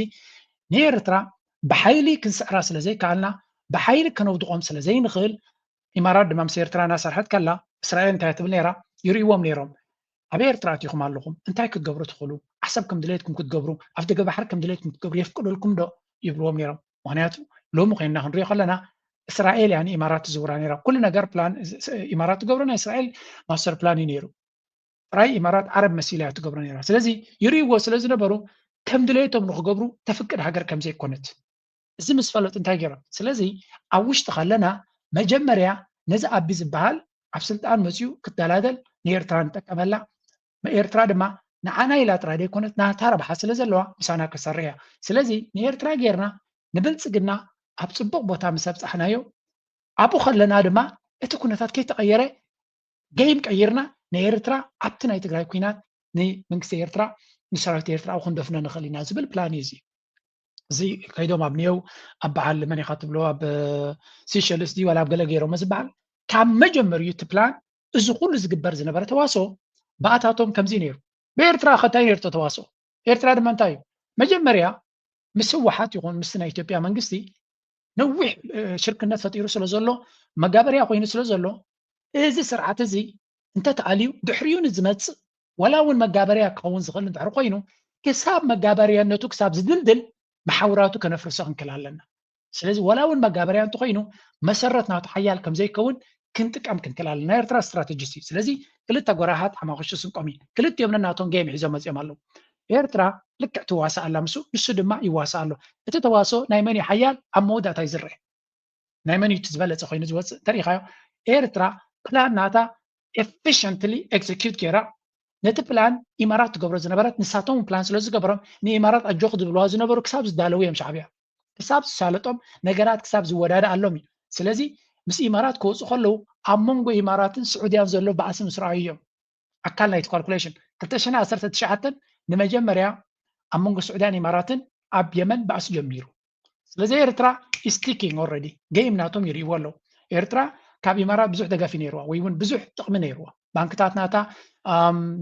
ንኤርትራ ብሓይሊ ክንስዕራ ስለ ዘይከኣልና ብሓይሊ ከነውድቖም ስለ ዘይንኽእል ኢማራት ድማ ምስ ኤርትራ እናሰርሐት ከላ እስራኤል እንታይ ትብል ነይራ? ይርእይዎም ነይሮም። ኣብ ኤርትራ ኣቲኹም ኣለኹም እንታይ ክትገብሩ ትኽእሉ? ዓሰብ ከም ድሌትኩም ክትገብሩ፣ ኣፍ ደገ ባሕሪ ከም ድሌትኩም ክትገብሩ የፍቅደልኩም ዶ? ይብልዎም ነይሮም። ምክንያቱ ሎሚ ኮይንና ክንሪኦ ከለና እስራኤል እያ ንኢማራት ትዝውራ ነይራ። ኩሉ ነገር ፕላን ኢማራት ትገብሮ ናይ እስራኤል ማስተር ፕላን እዩ ነይሩ። ጥራይ ኢማራት ዓረብ መሲላ እያ ትገብሮ ነይራ። ስለዚ ይርእይዎ ስለ ዝነበሩ ከም ድሌቶም ንክገብሩ ተፍቅድ ሃገር ከም ዘይኮነት እዚ ምስ ፈለጡ እንታይ ገይሮም? ስለዚ ኣብ ውሽጢ ከለና መጀመርያ ነዚ ኣቢ ዝበሃል ኣብ ስልጣን መፅኡ ክደላደል ንኤርትራ ንጠቀመላ። ኤርትራ ድማ ንዓና ኢላ ጥራይ ዘይኮነት ናታ ረብሓ ስለ ዘለዋ ምሳና ክሰርሕ እያ። ስለዚ ንኤርትራ ጌርና ንብልፅግና ኣብ ፅቡቕ ቦታ ምስ ኣብፃሕናዮ ኣብኡ ከለና ድማ እቲ ኩነታት ከይተቐየረ ገይም ቀይርና ንኤርትራ ኣብቲ ናይ ትግራይ ኩናት ንመንግስቲ ኤርትራ ንሰራዊት ኤርትራ ኣብኡ ክንደፍኖ ንኽእል ኢና ዝብል ፕላን እዩ እዚ። እዚ ከይዶም ኣብ ኒዮው ኣብ በዓል መን ኢኻ ትብሎ ኣብ ሲሸልስ ድዩ ዋላ ኣብ ገለ ገይሮሞ ዝበሃል ካብ መጀመሪኡ እቲ ፕላን እዚ ኩሉ ዝግበር ዝነበረ ተዋስኦ ብኣታቶም ከምዚ ነይሩ። ብኤርትራ ከ እንታይ ነይሩ ተዋስኦ? ኤርትራ ድማ እንታይ እዩ መጀመርያ ምስ ህወሓት ይኹን ምስቲ ናይ ኢትዮጵያ መንግስቲ ነዊሕ ሽርክነት ፈጢሩ ስለ ዘሎ መጋበርያ ኮይኑ ስለ ዘሎ እዚ ስርዓት እዚ እንተተኣልዩ ድሕሪኡ ንዝመፅእ ዋላ እውን መጋበርያ ክኸውን ዝኽእል እንድሕር ኮይኑ ክሳብ መጋበርያነቱ ክሳብ ዝድልድል መሓውራቱ ከነፍርሶ ክንክእል ኣለና። ስለዚ ዋላ እውን መጋበርያ እንተኮይኑ መሰረት ናቱ ሓያል ከም ዘይከውን ክንጥቀም ክንክእል ኣለና። ናይ ኤርትራ ስትራተጂ እዩ። ስለዚ ክልተ ጎራሃት ሓማኽሹ ስንቆም እዩ። ክልቲኦም ነናቶም ጌም ሒዞም መፅኦም ኣለዉ። ኤርትራ ልክዕ ትዋሳእ ኣላ ምስኡ፣ ንሱ ድማ ይዋሳእ ኣሎ። እቲ ተዋስኦ ናይ መን እዩ ሓያል ኣብ መወዳእታ ይዝርእ። ናይ መን እዩ እቲ ዝበለፀ ኮይኑ ዝወፅእ እንተሪኢኻዮ ኤርትራ ፕላን ናታ ኤፊሽንትሊ ኤክዚኪዩት ገይራ ነቲ ፕላን ኢማራት ትገብሮ ዝነበረት ንሳቶም ፕላን ስለ ዝገበሮም ንኢማራት ኣጆኹ ዝብልዋ ዝነበሩ ክሳብ ዝዳለዉ እዮም ሻዕብያ ክሳብ ዝሳለጦም ነገራት ክሳብ ዝወዳድኣሎም እዩ። ስለዚ ምስ ኢማራት ክወፁ ከለዉ ኣብ መንጎ ኢማራትን ስዑድያን ዘሎ ባእሲ ምስ ረኣዩ እዮም ኣካል ናይቲ ካልኩሌሽን ክልተ ሽሕን ዓሰርተ ትሽዓተን ንመጀመርያ ኣብ መንጎ ስዑድያን ኢማራትን ኣብ የመን ባእሲ ጀሚሩ። ስለዚ ኤርትራ ኢስቲኪንግ ኦረዲ ገይም ናቶም ይርእይዎ ኣለዉ። ኤርትራ ካብ ኢማራት ብዙሕ ደገፍ ነይርዋ ወይ እውን ብዙሕ ጥቕሚ ነይርዋ። ባንክታት ናታ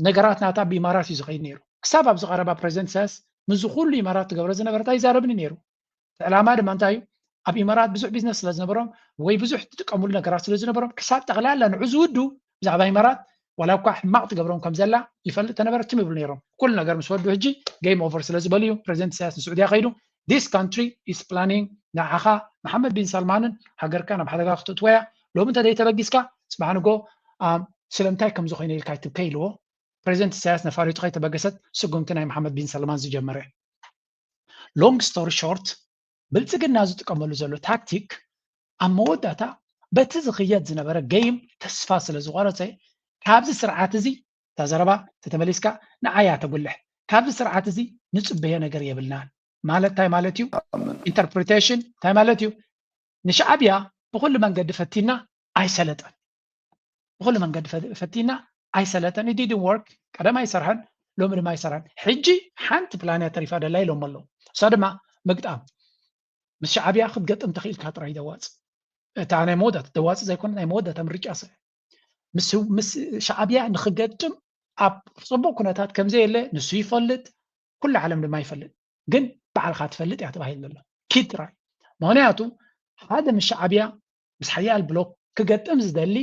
ነገራት ናታ ብኢማራት እዩ ዝኸይድ ነይሩ። ክሳብ ኣብዚ ቀረባ ፕሬዚደንት ኢሳያስ ምስዚ ኩሉ ኢማራት ትገብረ ዝነበረት ኣይዛረብን ነይሩ። ዕላማ ድማ እንታይ እዩ? ኣብ ኢማራት ብዙሕ ቢዝነስ ስለ ዝነበሮም ወይ ብዙሕ ትጥቀምሉ ነገራት ስለ ዝነበሮም ክሳብ ጠቕላላ ንዑ ዝውዱ ብዛዕባ ኢማራት ዋላ እኳ ሕማቕ ትገብሮም ከም ዘላ ይፈልጥ ተነበረ ትም ይብሉ ነይሮም። ኩሉ ነገር ምስ ወዱ ሕጂ ጌም ኦቨር ስለ ዝበሉ እዩ ፕሬዚደንት ኢሳያስ ንስዑድያ ከይዱ this country is planning ንዓኻ መሓመድ ቢን ሳልማንን ሃገርካ ናብ ሓደጋ ክትእትወያ ሎሚ እንተ ዘይተበጊስካ ፅባሕ ንጎ ስለምንታይ ከም ዝኾይነ ኢልካ ይትብከ ኢልዎ። ፕሬዚደንት ኢሳያስ ነፋሪቱ ከይተበገሰት ስጉምቲ ናይ መሓመድ ቢን ሳልማን ዝጀመረ። ሎንግ ስቶሪ ሾርት ብልፅግና ዝጥቀመሉ ዘሎ ታክቲክ ኣብ መወዳእታ በቲ ዝኽየድ ዝነበረ ገይም ተስፋ ስለ ዝቆረፀ ካብዚ ስርዓት እዚ እታ ዘረባ ተተመሊስካ ንዓያ ተጉልሕ ካብዚ ስርዓት እዚ ንፅበዮ ነገር የብልናን ማለት እንታይ ማለት እዩ? ኢንተርፕሪቴሽን እንታይ ማለት እዩ? ንሻዕብያ ብኩሉ መንገዲ ፈቲና ኣይሰለጠን። ብኩሉ መንገዲ ፈቲና ኣይሰለጠን። It didn't work። ቀደም ኣይሰርሐን፣ ሎሚ ድማ ኣይሰርሐን። ሕጂ ሓንቲ ፕላን እያ ተሪፋ ደላ ኢሎም ኣለዉ። እሳ ድማ ምግጣም ምስ ሻዕብያ ክትገጥም ተኽኢልካ ጥራይ ደዋፅ እታ ናይ መወዳት ደዋፅ ዘይኮነ ናይ መወዳታ ምርጫ ሰ ምስ ምስ ሻዕብያ ንክገጥም ኣብ ፅቡቅ ኩነታት ከምዘየለ ንሱ ይፈልጥ፣ ኩሉ ዓለም ድማ ይፈልጥ። ግን ባዕልካ ትፈልጥ እያ ተባሂሉ ዘሎ ኪድ ጥራይ። ምክንያቱ ሓደ ምስ ሻዕብያ ምስ ሓያል ብሎክ ክገጥም ዝደሊ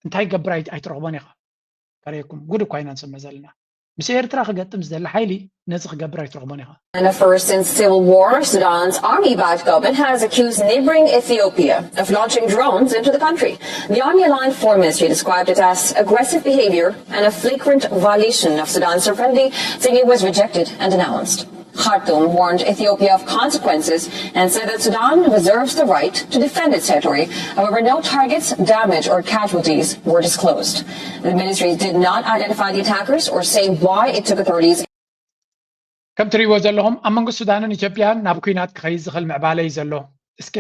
እንታይ ገብር ኣይትረኽቦን ኢኻ። ከርእየኩም ጉድ እኳ ኢና ንሰምዕ ዘለና። ምስ ኤርትራ ክገጥም ዝደሊ ሓይሊ ነዚ ክገብር ኣይትረኽቦን ኢኻ። In the first since civil war, Sudan's army-backed government has accused neighboring Ethiopia of launching drones into the country. The army-aligned foreign ministry described it as aggressive behavior and a flagrant violation of Sudan's sovereignty, saying it was rejected and denounced. Khartoum warned Ethiopia of consequences and said that Sudan reserves the right to defend its territory. However, no targets, damage, or casualties were disclosed. The ministry did not identify the attackers or say why it took authorities ከም ትርእይዎ ዘለኹም ኣብ መንጎ ሱዳንን ኢትዮጵያን ናብ ኩናት ክኸይድ ዝኽእል ምዕባለ እዩ ዘሎ። እስከ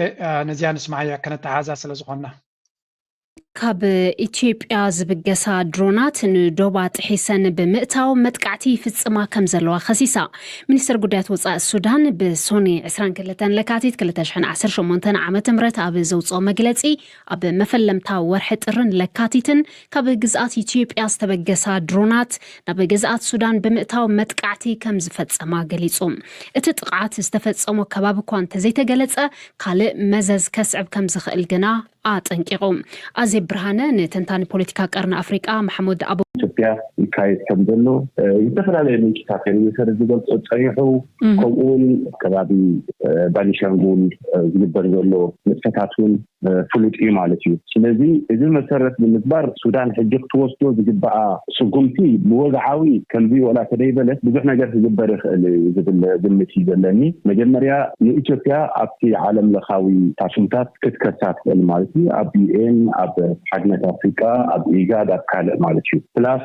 ነዚኣ ንስማዓያ ከነተሓዛ ስለ ዝኾንና። ካብ ኢትዮጵያ ዝብገሳ ድሮናት ንዶባ ጥሒሰን ብምእታው መጥቃዕቲ ይፍጽማ ከም ዘለዋ ከሲሳ። ሚኒስትር ጉዳያት ወጻኢ ሱዳን ብሶኒ ዕስራን ክልተን ለካቲት ክልተ ሽሕን ዓሰርተ ሸሞንተን ዓመተ ምህረት ኣብ ዘውጽኦ መግለጺ፣ ኣብ መፈለምታ ወርሒ ጥርን ለካቲትን ካብ ግዝኣት ኢትዮጵያ ዝተበገሳ ድሮናት ናብ ግዝኣት ሱዳን ብምእታው መጥቃዕቲ ከም ዝፈጸማ ገሊጹ። እቲ ጥቕዓት ዝተፈጸሞ ከባቢ እኳ እንተዘይተገለጸ፣ ካልእ መዘዝ ከስዕብ ከም ዝኽእል ግና ኣጠንቂቑ። ኣዜብ ብርሃነ ንተንታኒ ፖለቲካ ቀርኒ ኣፍሪቃ መሓሙድ ኣቡ ኢትዮጵያ ይካየድ ከም ዘሎ ዝተፈላለዩ ምንጭታት ሪውተርስ ዝገልጾ ጸኒሑ። ከምኡ እውን ኣብ ከባቢ ባኒሻንጉል ዝግበር ዘሎ ንጥፈታት እውን ፍሉጥ እዩ ማለት እዩ። ስለዚ እዚ መሰረት ብምግባር ሱዳን ሕጂ ክትወስዶ ዝግበኣ ስጉምቲ ብወግዓዊ ከምዚ ወላ ተደይበለት ብዙሕ ነገር ክግበር ይኽእል እዩ ዝብል ግምት እዩ ዘለኒ። መጀመርያ ንኢትዮጵያ ኣብቲ ዓለም ለኻዊ ታሽምታት ክትከሳ ትኽእል ማለት እዩ። ኣብ ዩኤን፣ ኣብ ሓድነት ኣፍሪቃ፣ ኣብ ኢጋድ፣ ኣብ ካልእ ማለት እዩ። ፕላስ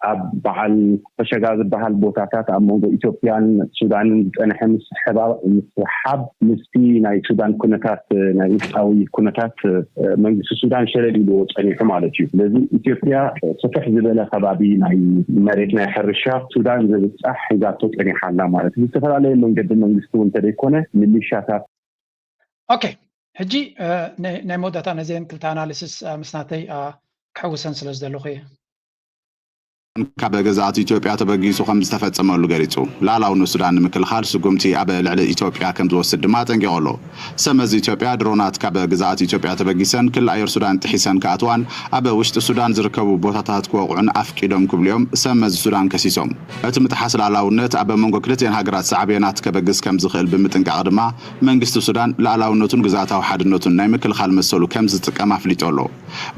ኣብ በዓል ፈሸጋ ዝበሃል ቦታታት ኣብ መንጎ ኢትዮጵያን ሱዳንን ዝጸንሐ ምስሕባብ ምስሓብ ምስቲ ናይ ሱዳን ኩነታት ናይ ውሽጣዊ ኩነታት መንግስቲ ሱዳን ሸለል ኢልዎ ጸኒሑ ማለት እዩ። ስለዚ ኢትዮጵያ ሰፍሕ ዝበለ ከባቢ ናይ መሬት ናይ ሕርሻ ሱዳን ዘብጻሕ ሒዛቶ ጸኒሓ ኣላ ማለት እዩ። ዝተፈላለየ መንገዲ መንግስቲ እውን እንተደይኮነ ሚሊሻታት ኦኬ ሕጂ ናይ መወዳእታ ነዚአን ክልተ ኣናሊሲስ ምስ ናተይ ክሕውሰን ስለ ዝደለኹ እየ። ካብ ግዝኣት ኢትዮጵያ ተበጊሱ ከም ዝተፈጸመሉ ገሊጹ። ሉዓላውነት ሱዳን ንምክልኻል ስጉምቲ ኣብ ልዕሊ ኢትዮጵያ ከም ዝወስድ ድማ ኣጠንቂቑ ኣሎ። ሰመዚ ኢትዮጵያ ድሮናት ካብ ግዝኣት ኢትዮጵያ ተበጊሰን ክሊ ኣየር ሱዳን ጥሒሰን ክኣትዋን ኣብ ውሽጢ ሱዳን ዝርከቡ ቦታታት ክወቕዑን ኣፍቂዶም ክብሉ እዮም ሰመዚ ሱዳን ከሲሶም። እቲ ምጥሓስ ሉዓላውነት ኣብ መንጎ ክልቲኤን ሃገራት ሳዕቤናት ከበግስ ከም ዝኽእል ብምጥንቃቕ ድማ መንግስቲ ሱዳን ሉዓላውነቱን ግዝኣታዊ ሓድነቱን ናይ ምክልኻል መሰሉ ከም ዝጥቀም ኣፍሊጡ ኣሎ።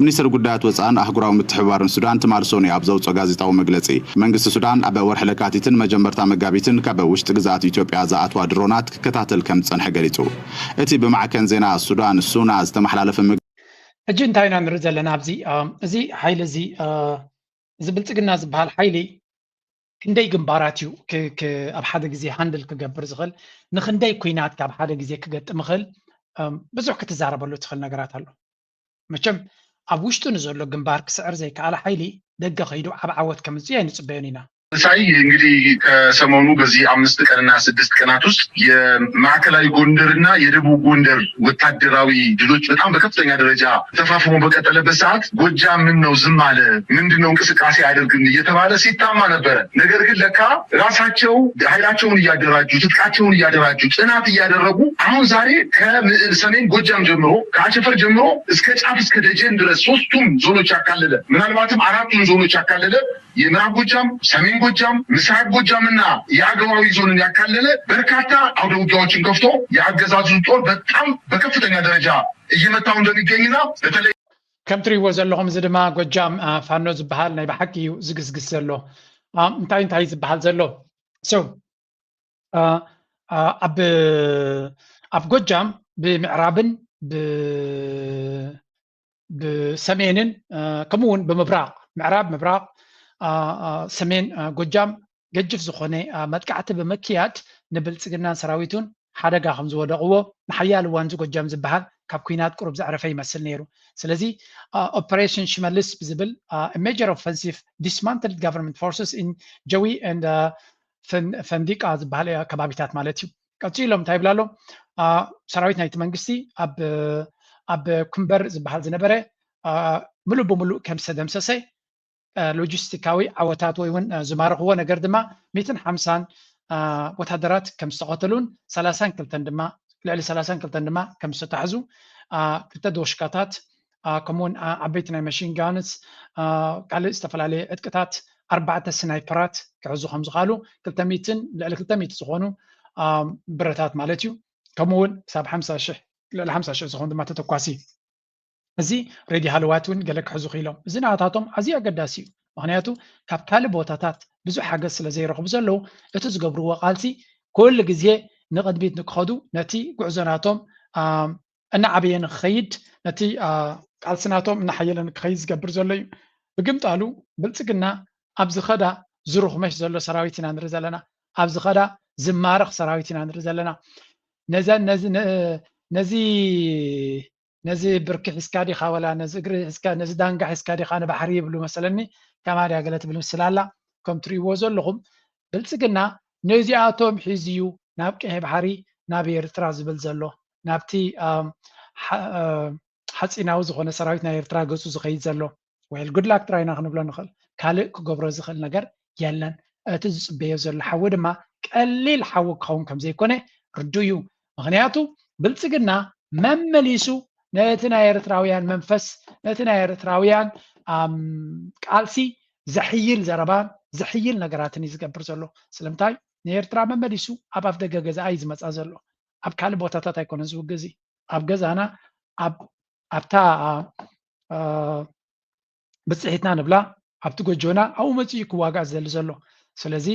ሚኒስትር ጉዳያት ወጻእን ኣህጉራዊ ምትሕብባርን ሱዳን ትማል ሶኒ ኣብ ዘውጽኦ ጋዜጣዊ መግለጺ፣ መንግስቲ ሱዳን ኣብ ወርሒ ለካቲትን መጀመርታ መጋቢትን ካብ ውሽጢ ግዝኣት ኢትዮጵያ ዝኣትዋ ድሮናት ክከታተል ከም ዝጸንሐ ገሊጹ። እቲ ብማዕከን ዜና ሱዳን ሱና ዝተመሓላለፈ መግ- ሕጂ እንታይ ኢና ንርኢ ዘለና ኣብዚ? እዚ ሓይሊ እዚ፣ እዚ ብልጽግና ዝበሃል ሓይሊ ክንደይ ግንባራት እዩ ኣብ ሓደ ግዜ ሃንድል ክገብር ዝኽእል? ንክንደይ ኩናት ካብ ሓደ ግዜ ክገጥም ይኽእል? ብዙሕ ክትዛረበሉ ትኽእል ነገራት ኣሎ። መቸም ኣብ ውሽጡ ንዘሎ ግንባር ክስዕር ዘይከኣለ ሓይሊ ደገ ከይዱ ዓብ ዓወት ከምጽእ ኣይንጽበዮን ኢና። ሳይ እንግዲህ ከሰሞኑ በዚህ አምስት ቀንና ስድስት ቀናት ውስጥ የማዕከላዊ ጎንደርና የደቡብ ጎንደር ወታደራዊ ድሎች በጣም በከፍተኛ ደረጃ ተፋፍሞ በቀጠለበት ሰዓት ጎጃም ምን ነው ዝም አለ፣ ምንድን ነው እንቅስቃሴ አያደርግም እየተባለ ሲታማ ነበረ። ነገር ግን ለካ ራሳቸው ኃይላቸውን እያደራጁ ትጥቃቸውን እያደራጁ ጥናት እያደረጉ አሁን ዛሬ ከሰሜን ጎጃም ጀምሮ ከአቸፈር ጀምሮ እስከ ጫፍ እስከ ደጀን ድረስ ሶስቱም ዞኖች ያካለለ ምናልባትም አራቱን ዞኖች ያካለለ የምዕራብ ጎጃም፣ ሰሜን ጎጃም፣ ምስራቅ ጎጃምና የአገዋዊ ዞንን ያካለለ በርካታ አውደ ውጊያዎችን ከፍቶ የአገዛዙ ጦር በጣም በከፍተኛ ደረጃ እየመታው እንደሚገኝና በተለይ ከም ትሪእዎ ዘለኹም እዚ ድማ ጎጃም ፋኖ ዝበሃል ናይ ብሓቂ እዩ ዝግስግስ ዘሎ። እንታይ እንታይ ዝበሃል ዘሎ so ኣብ ኣብ ጎጃም ብምዕራብን ብሰሜንን ከምኡ እውን ብምብራቕ ምዕራብ ምብራቕ ሰሜን ጎጃም ገጅፍ ዝኾነ መጥቃዕቲ ብምክያድ ንብልፅግናን ሰራዊቱን ሓደጋ ከም ዝወደቕዎ ንሓያል እዋን ጎጃም ዝበሃል ካብ ኩናት ቁሩብ ዘዕረፈ ይመስል ነይሩ። ስለዚ ኦፐሬሽን ሽመልስ ብዝብል major offensive dismantled government forces in ጀዊ and ፈንዲቃ ዝበሃል ከባቢታት ማለት እዩ። ቀፂሎም እንታይ ይብላ ኣሎ? ሰራዊት ናይቲ መንግስቲ ኣብ ኩምበር ዝበሃል ዝነበረ ምሉእ ብምሉእ ከም ዝተደምሰሰ፣ ሎጂስቲካዊ ዓወታት ወይ እውን ዝማረኽዎ ነገር ድማ ሚእትን ሓምሳን ወታደራት ከም ዝተቐተሉን ሰላሳን ክልተን ድማ ልዕሊ ሰላሳን ክልተን ድማ ከም ዝተታሕዙ፣ ክልተ ዶሽካታት ከምኡውን ዓበይቲ ናይ መሽን ጋንስ ካልእ ዝተፈላለየ ዕጥቅታት ኣርባዕተ ስናይፐራት ክሕዙ ከም ዝኽኣሉ ክልተ ሚእትን ልዕሊ ክልተ ሚእቲ ዝኾኑ ብረታት ማለት እዩ። ከምኡውን ክሳብ ሓምሳ ሽሕ ልዕሊ ሓምሳ ሽሕ ዝኾኑ ድማ ተተኳሲ እዚ ሬዲ ሃለዋት እውን ገለ ክሕዙ ክኢሎም። እዚ ናታቶም ኣዝዩ ኣገዳሲ እዩ። ምክንያቱ ካብ ካልእ ቦታታት ብዙሕ ሓገዝ ስለ ዘይረኽቡ ዘለዉ እቲ ዝገብርዎ ቃልሲ ኩሉ ግዜ ንቕድሚት ንክኸዱ ነቲ ጉዕዞ ናቶም እናዓበየ ንክኸይድ ነቲ ቃልሲ ናቶም እናሓየለ ንክኸይድ ዝገብር ዘሎ እዩ። ብግምጣሉ ብልፅግና ኣብ ዝኸዳ ዝሩኽመሽ ዘሎ ሰራዊት ኢና ንርኢ ዘለና። ኣብ ዝኸዳ ዝማረኽ ሰራዊት ኢና ንርኢ ዘለና። ነዚ ነዚ ብርኪ ሒዝካ ዲኻ፣ ወላ ነዚ እግሪ ሒዝካ፣ ነዚ ዳንጋ ሒዝካ ዲኻ ንባሕሪ ይብሉ መሰለኒ። ከማድያ ገለ ትብል ምስላ ኣላ። ከም ትርእይዎ ዘለኹም ብልፅግና ነዚኣቶም ሒዙ እዩ ናብ ቀይሕ ባሕሪ፣ ናብ ኤርትራ ዝብል ዘሎ፣ ናብቲ ሓፂናዊ ዝኾነ ሰራዊት ናይ ኤርትራ ገፁ ዝኸይድ ዘሎ። Well, good luck ጥራይ ኢና ክንብሎ ንኽእል። ካልእ ክገብሮ ዝኽእል ነገር የለን። እቲ ዝፅበዮ ዘሎ ሓዊ ድማ ቀሊል ሓዊ ክኸውን ከም ዘይኮነ ርዱእ እዩ። ምኽንያቱ ብልፅግና መመሊሱ ነቲ ናይ ኤርትራውያን መንፈስ፣ ነቲ ናይ ኤርትራውያን ቃልሲ ዘሕይል ዘረባን ዘሕይል ነገራትን እዩ ዝገብር ዘሎ። ስለምንታይ ንኤርትራ መመሊሱ ኣብ ኣፍደገ ገዛኣ እዩ ዝመፃ ዘሎ። ኣብ ካልእ ቦታታት ኣይኮነን ዝውግእ እዚ። ኣብ ገዛና ኣብታ ብፅሒትና ንብላ ኣብቲ ጎጆና ኣብኡ መፂኡ ክዋጋእ ዝደሊ ዘሎ። ስለዚ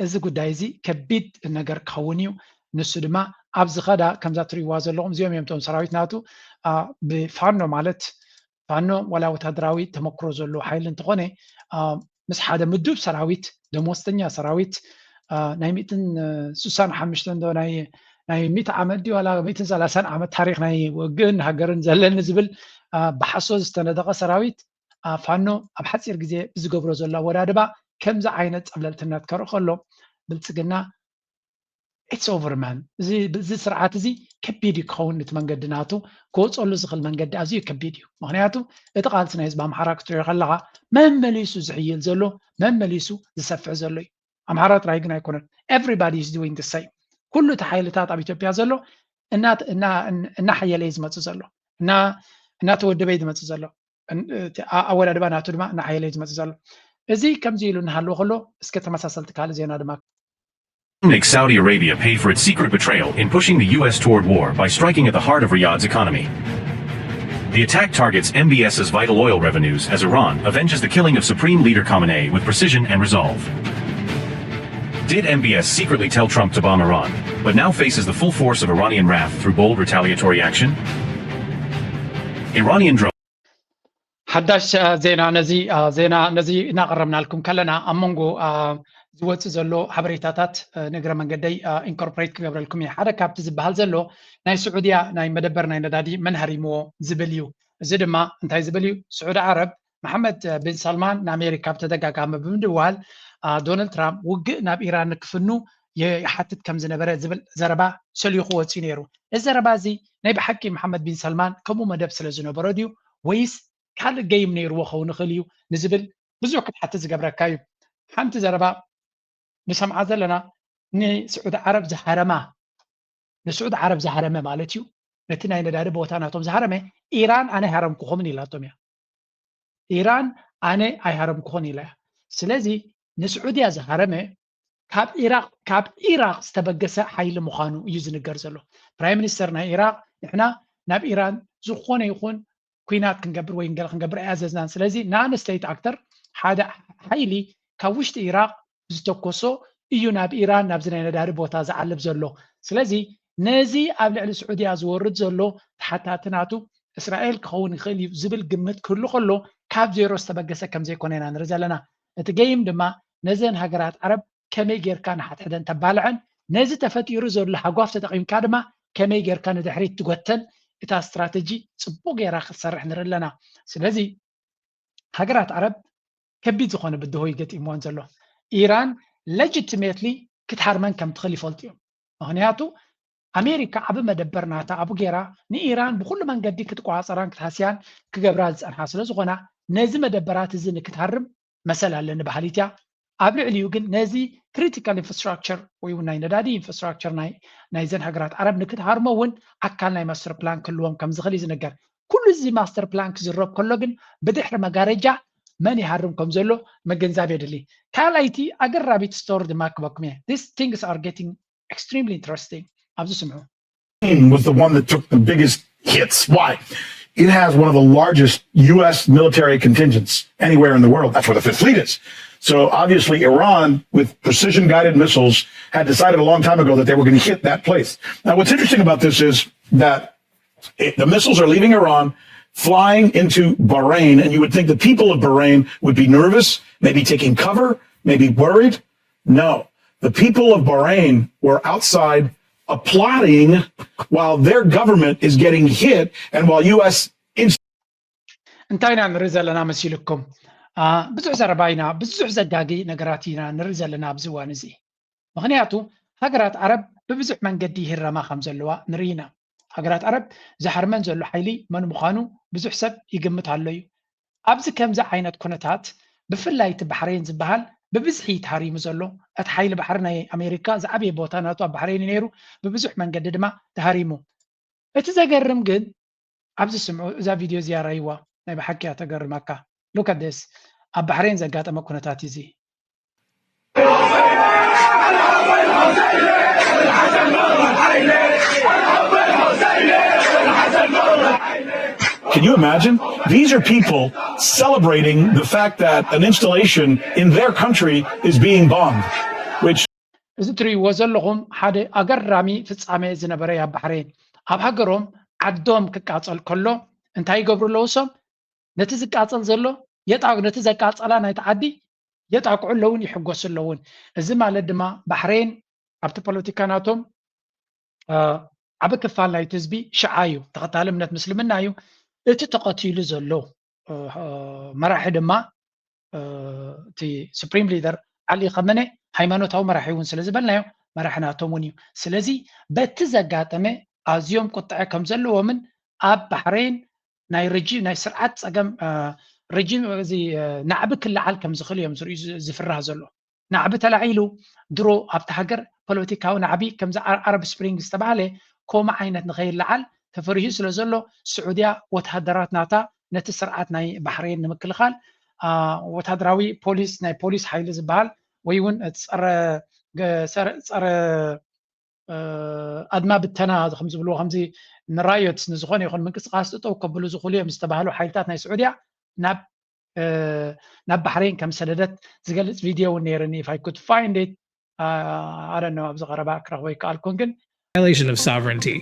እዚ ጉዳይ እዚ ከቢድ ነገር ክኸውን እዩ። ንሱ ድማ ኣብ ዝኸዳ ከምዛ ትርእይዋ ዘለኹም እዚኦም እዮም እቶም ሰራዊት ናቱ ብፋኖ ማለት ፋኖ ዋላ ወታደራዊ ተመክሮ ዘለዎ ሓይሊ እንተኾነ ምስ ሓደ ምዱብ ሰራዊት ደሞዝተኛ ሰራዊት ናይ ሚእትን ስሳን ሓሙሽተን ዶ ናይ ናይ ሚእቲ ዓመት ድዩ ዋላ ሚእትን ሰላሳን ዓመት ታሪኽ ናይ ውግእን ሃገርን ዘለኒ ዝብል ብሓሶት ዝተነደቐ ሰራዊት ፋኖ ኣብ ሓፂር ግዜ ብዝገብሮ ዘሎ ኣወዳድባ ከምዚ ዓይነት ፀብለልትነት ከርኢ ከሎ ብልፅግና it's over man። እዚ ስርዓት እዚ ከቢድ እዩ ክኸውን፣ እቲ መንገዲ ናቱ ክወፀሉ ዝኽእል መንገዲ ኣዝዩ ከቢድ እዩ። ምክንያቱ እቲ ቃልሲ ናይ ህዝቢ ኣምሓራ ክትሪኦ ከለካ መመሊሱ ዝሕይል ዘሎ መመሊሱ ዝሰፍሕ ዘሎ እዩ። ኣምሓራ ጥራይ ግን ኣይኮነን። Everybody is doing the same። ኩሉ እቲ ሓይልታት ኣብ ኢትዮጵያ ዘሎ እናሓየለ እዩ ዝመፅእ ዘሎ፣ እናተወደበ እዩ ዝመፅእ ዘሎ። ኣወዳድባ ናቱ ድማ እናሓየለ እዩ ዝመፅእ ዘሎ። እዚ ከምዚ ኢሉ እናሃለወ ከሎ እስከ ተመሳሰልቲ ካልእ ዜና ድማ Makes Saudi Arabia pay for its secret betrayal in pushing the U S toward war by striking at the heart of Riyadh's economy. The attack targets M B S's vital oil revenues as Iran avenges the killing of Supreme Leader Khamenei with precision and resolve. Did M B S secretly tell Trump to bomb Iran, but now faces the full force of Iranian wrath through bold retaliatory action? Iranian drone. ሓዳሽ ዜና ነዚ ዜና ነዚ እናቐረብናልኩም ከለና ኣብ መንጎ ዝወፅእ ዘሎ ሓበሬታታት ንእግረ መንገደይ ኢንኮርፖሬት ክገብረልኩም እየ። ሓደ ካብቲ ዝበሃል ዘሎ ናይ ስዑድያ ናይ መደበር ናይ ነዳዲ መን ሃሪምዎ ዝብል እዩ። እዚ ድማ እንታይ ዝብል እዩ? ስዑዲ ዓረብ መሓመድ ቢን ሳልማን ንኣሜሪካ ብተደጋጋሚ ብምድዋል ዶናልድ ትራምፕ ውግእ ናብ ኢራን ንክፍኑ ይሓትት ከም ዝነበረ ዝብል ዘረባ ሰሊኹ ወፂኡ ነይሩ። እዚ ዘረባ እዚ ናይ ብሓቂ መሓመድ ቢን ሳልማን ከምኡ መደብ ስለ ዝነበሮ ድዩ ወይስ ካልእ ገይም ነይርዎ ክኸውን ይኽእል እዩ ንዝብል ብዙሕ ክትሓትት ዝገብረካ እዩ። ሓንቲ ዘረባ ንሰምዓ ዘለና ንስዑዲ ዓረብ ዝሃረማ ንስዑዲ ዓረብ ዝሃረመ ማለት እዩ። ነቲ ናይ ነዳዲ ቦታ ናቶም ዝሃረመ ኢራን ኣነ ሃረምኩኹምን ኢላቶም እያ። ኢራን ኣነ ኣይሃረምኩኹን ኢላ እያ። ስለዚ ንስዑድያ ዝሃረመ ካብ ኢራቅ ካብ ኢራቅ ዝተበገሰ ሓይሊ ምዃኑ እዩ ዝንገር ዘሎ። ፕራይም ሚኒስተር ናይ ኢራቅ ንሕና ናብ ኢራን ዝኾነ ይኹን ኩናት ክንገብር ወይ ገለ ክንገብር ኣይኣዘዝናን። ስለዚ non state actor ሓደ ሓይሊ ካብ ውሽጢ ኢራቅ ዝተኮሶ እዩ ናብ ኢራን ናብዚ ናይ ነዳዲ ቦታ ዝዓልብ ዘሎ። ስለዚ ነዚ ኣብ ልዕሊ ስዑድያ ዝወርድ ዘሎ ተሓታቲ ናቱ እስራኤል ክኸውን ይኽእል እዩ ዝብል ግምት ክህሉ ከሎ ካብ ዜሮ ዝተበገሰ ከም ዘይኮነ ኢና ንርኢ ዘለና። እቲ ገይም ድማ ነዘን ሃገራት ዓረብ ከመይ ጌርካ ንሓድሕደን ተባልዐን ነዚ ተፈጢሩ ዘሎ ሃጓፍ ተጠቒምካ ድማ ከመይ ጌርካ ንድሕሪት ትጎተን እታ ስትራተጂ ፅቡቅ ጌራ ክትሰርሕ ንርኢ ኣለና። ስለዚ ሃገራት ዓረብ ከቢድ ዝኾነ ብድሆ እዩ ገጢምወን ዘሎ። ኢራን legitimately ክትሃርመን ከም ትኽእል ይፈልጡ እዮም። ምኽንያቱ ኣሜሪካ ዓቢ መደበር ናታ ኣብኡ ጌራ ንኢራን ብኩሉ መንገዲ ክትቆፃፀራን ክትሃስያን ክገብራ ዝፀንሓ ስለ ዝኾና ነዚ መደበራት እዚ ንክትሃርም መሰል ኣለኒ በሃሊት እያ። ኣብ ልዕሊኡ ግን ነዚ critical infrastructure ወይ እውን ናይ ነዳዲ infrastructure ናይ ናይዘን ሃገራት ዓረብ ንክትሃርሞ እውን ኣካል ናይ master plan ክህልዎም ከም ዝኽእል እዩ ዝንገር። ኩሉ እዚ master plan ክዝረብ ከሎ ግን ብድሕሪ መጋረጃ መን ይሃርም ከም ዘሎ ምግንዛብ የድሊ። ካልኣይቲ ኣገራቢት story ድማ ክበኩም እየ። These things are getting extremely interesting። ኣብዚ ስምዑ። Was the one that took the biggest hits. Why? It has one of the largest U S military contingents anywhere in the world. That's where the Fifth Fleet is. So obviously, Iran, with precision guided missiles, had decided a long time ago that they were going to hit that place. Now, what's interesting about this is that it, the missiles are leaving Iran, flying into Bahrain, and you would think the people of Bahrain would be nervous, maybe taking cover, maybe worried. No. The people of Bahrain were outside applauding while their government is getting hit and while U S እንታይ ኢና ንርኢ ዘለና መሲልኩም? ብዙሕ ዘረባ ኢና፣ ብዙሕ ዘጋጊ ነገራት ኢና ንርኢ ዘለና ኣብዚ እዋን እዚ። ምኽንያቱ ሃገራት ዓረብ ብብዙሕ መንገዲ ይህረማ ከም ዘለዋ ንርኢ ኢና። ሃገራት ዓረብ ዝሃርመን ዘሎ ሓይሊ መን ምዃኑ ብዙሕ ሰብ ይግምት ኣሎ እዩ። ኣብዚ ከምዚ ዓይነት ኩነታት ብፍላይ እቲ ባሕሬን ዝበሃል ብብዝሒ ተሃሪሙ ዘሎ፣ እቲ ሓይሊ ባሕሪ ናይ ኣሜሪካ ዝዓበየ ቦታ ናቱ ኣብ ባሕሬን እዩ ነይሩ። ብብዙሕ መንገዲ ድማ ተሃሪሙ። እቲ ዘገርም ግን ኣብዚ ስምዑ፣ እዛ ቪድዮ እዚኣ ራይዋ ናይ ብሓቂ እያ ተገርመካ። Look at this። ኣብ ባሕሬን ዘጋጠመ ኩነታት እዚ። Can you imagine? These are people celebrating the fact that an installation in their country is being bombed, which እዚ ትርእይዎ ዘለኹም ሓደ ኣገራሚ ፍጻሜ ዝነበረ ኣብ ባሕሬን። ኣብ ሃገሮም ዓዶም ክቃጸል ከሎ እንታይ ይገብሩ ኣለዉ? እሶም ነቲ ዝቃጸል ዘሎ የጣ ነቲ ዘቃጸላ ናይቲ ዓዲ የጣቅዑ ኣለውን ይሕጎሱ ኣለውን። እዚ ማለት ድማ ባሕሬን ኣብቲ ፖለቲካ ናቶም ዓቢ ክፋል ናይቲ ህዝቢ ሽዓ እዩ፣ ተኸታሊ እምነት ምስልምና እዩ። እቲ ተቐቲሉ ዘሎ መራሒ ድማ እቲ ሱፕሪም ሊደር ዓሊ ኸመነ ሃይማኖታዊ መራሒ እውን ስለ ዝበልናዮ መራሒ ናቶም እውን እዩ። ስለዚ በቲ ዘጋጠመ ኣዝዮም ቁጥዐ ከም ዘለዎምን ኣብ ባሕሬን ናይ ረጂ ናይ ስርዓት ጸገም ረጂም እዚ ናዕቢ ክለዓል ከም ዝኽእል እዮም ዝፍራህ ዘሎ። ናዕቢ ተላዒሉ ድሮ ኣብቲ ሃገር ፖለቲካዊ ናዕቢ ከምዚ ዓረብ ስፕሪንግ ዝተባህለ ከምኡ ዓይነት ንኸይለዓል ተፈሪሁ ስለ ዘሎ ስዑድያ ወተሃደራት ናታ ነቲ ስርዓት ናይ ባሕሬን ንምክልኻል ወታደራዊ ፖሊስ ናይ ፖሊስ ሓይሊ ዝበሃል ወይ እውን ጸረ ጸረ ኣድማ ብተና ከም ዝብልዎ ከምዚ ንራዮትስ ንዝኾነ ይኹን ምንቅስቃስ ጠጠው ከብሉ ዝኽእሉ እዮም ዝተባህሉ ሓይልታት ናይ ስዑድያ ናብ ናብ ባሕሬን ከም ሰደደት ዝገልጽ ቪድዮ እውን ነይርኒ። If I could find it, I don't know፣ ኣብዚ ቀረባ ክረኽቦ ይከኣልኩን ግን violation of sovereignty.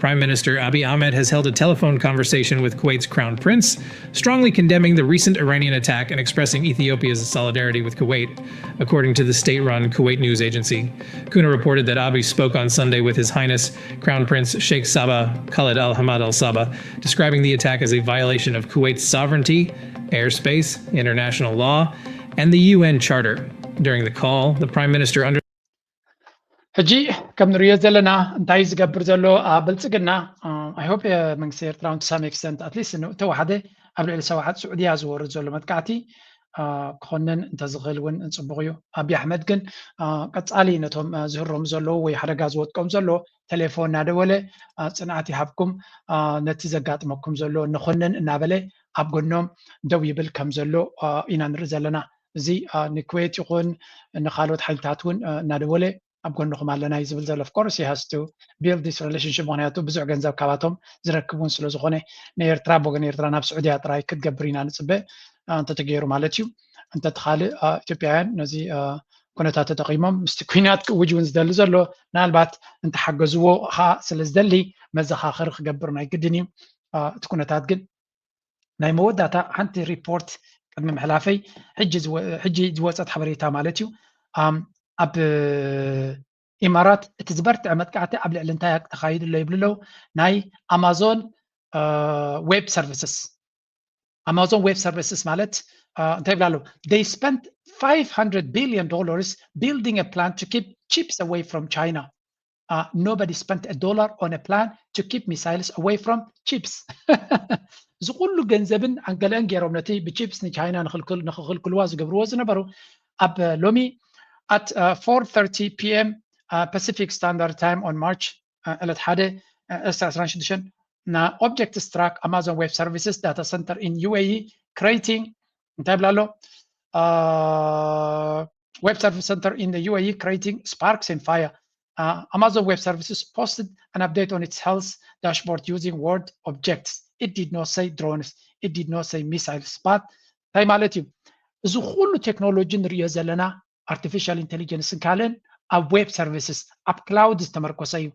Prime Minister Abiy Ahmed has held a telephone conversation with Kuwait's Crown Prince, strongly condemning the recent Iranian attack and expressing Ethiopia's solidarity with Kuwait, according to the state run Kuwait news agency. Kuna reported that Abiy spoke on Sunday with His Highness Crown Prince Sheikh Sabah Khaled Al Hamad Al Sabah, describing the attack as a violation of Kuwait's sovereignty, airspace, international law, and the U N Charter. During the call, the Prime Minister under ሕጂ ከም ንሪኦ ዘለና እንታይ ዝገብር ዘሎ ብልፅግና I hope መንግስቲ ኤርትራ to some extent at least ተዋሓደ ኣብ ልዕሊ ሰውዓት ስዑድያ ዝወርድ ዘሎ መጥቃዕቲ ክኾንን እንተዝኽእል እውን ፅቡቕ እዩ። ኣብይ ኣሕመድ ግን ቀፃሊ ነቶም ዝህረሙ ዘለዉ ወይ ሓደጋ ዝወጥቀም ዘሎ ቴሌፎን እናደወለ ፅንዓት ይሃብኩም፣ ነቲ ዘጋጥመኩም ዘሎ ንኾንን እናበለ ኣብ ጎኖም ደው ይብል ከም ዘሎ ኢና ንርኢ ዘለና። እዚ ንኩዌት ይኹን ንካልኦት ሓይልታት እውን እናደወለ ኣብ ጎንኹም ኣለና እዩ ዝብል ዘሎ። Of course he has to build this relationship፣ ምክንያቱ ብዙሕ ገንዘብ ካባቶም ዝረክብ እውን ስለ ዝኾነ ንኤርትራ ብወገን ኤርትራ ናብ ስዑድያ ጥራይ ክትገብር ኢና ንፅበ እንተተገይሩ ማለት እዩ። እንተቲ ካልእ ኢትዮጵያውያን ነዚ ኩነታት ተጠቒሞም ምስቲ ኩናት ክእውጅ እውን ዝደሊ ዘሎ ምናልባት እንተሓገዝዎ ከዓ ስለ ዝደሊ መዘኻኸሪ ክገብር ናይ ግድን እዩ። እቲ ኩነታት ግን ናይ መወዳእታ ሓንቲ ሪፖርት ቅድሚ ምሕላፈይ ሕጂ ዝወፀት ሓበሬታ ማለት እዩ። ኣብ ኢማራት እቲ ዝበርትዐ መጥቃዕቲ ኣብ ልዕሊ እንታይ ተኻይዱ ኣሎ ይብሉ ኣለዉ። ናይ ኣማዞን ዌብ ሰርቪስስ ኣማዞን ዌብ ሰርቪስስ ማለት እንታይ ይብላ ኣለዉ? They spent five hundred billion dollars building a plant to keep chips away from China. Uh, nobody spent a dollar on a plan to keep missiles away from chips. እዚ ኩሉ ገንዘብን ኣንገለአን ገይሮም ነቲ ብቺፕስ ንቻይና ንኽልክልዋ ዝገብርዎ ዝነበሩ ኣብ ሎሚ at uh, four thirty p.m. Uh, Pacific Standard Time on March ዕለት ሓደ ዕስራ ዕስራን ሽዱሽተን ና object struck Amazon Web Services data center in U A E creating እንታይ ብላ ኣሎ? Web service center in the U A E creating sparks and fire. Uh, Amazon Web Services posted an update on its health dashboard using word objects. It did not say drones. It did not say missiles. But እንታይ ማለት እዩ? እዚ ኩሉ ቴክኖሎጂ ንሪኦ ዘለና ኣርቲፊሻል ኢንቴሊጀንስን ካልእን ኣብ ዌብ ሰርቪስስ ኣብ ክላውድ ዝተመርኮሰ እዩ።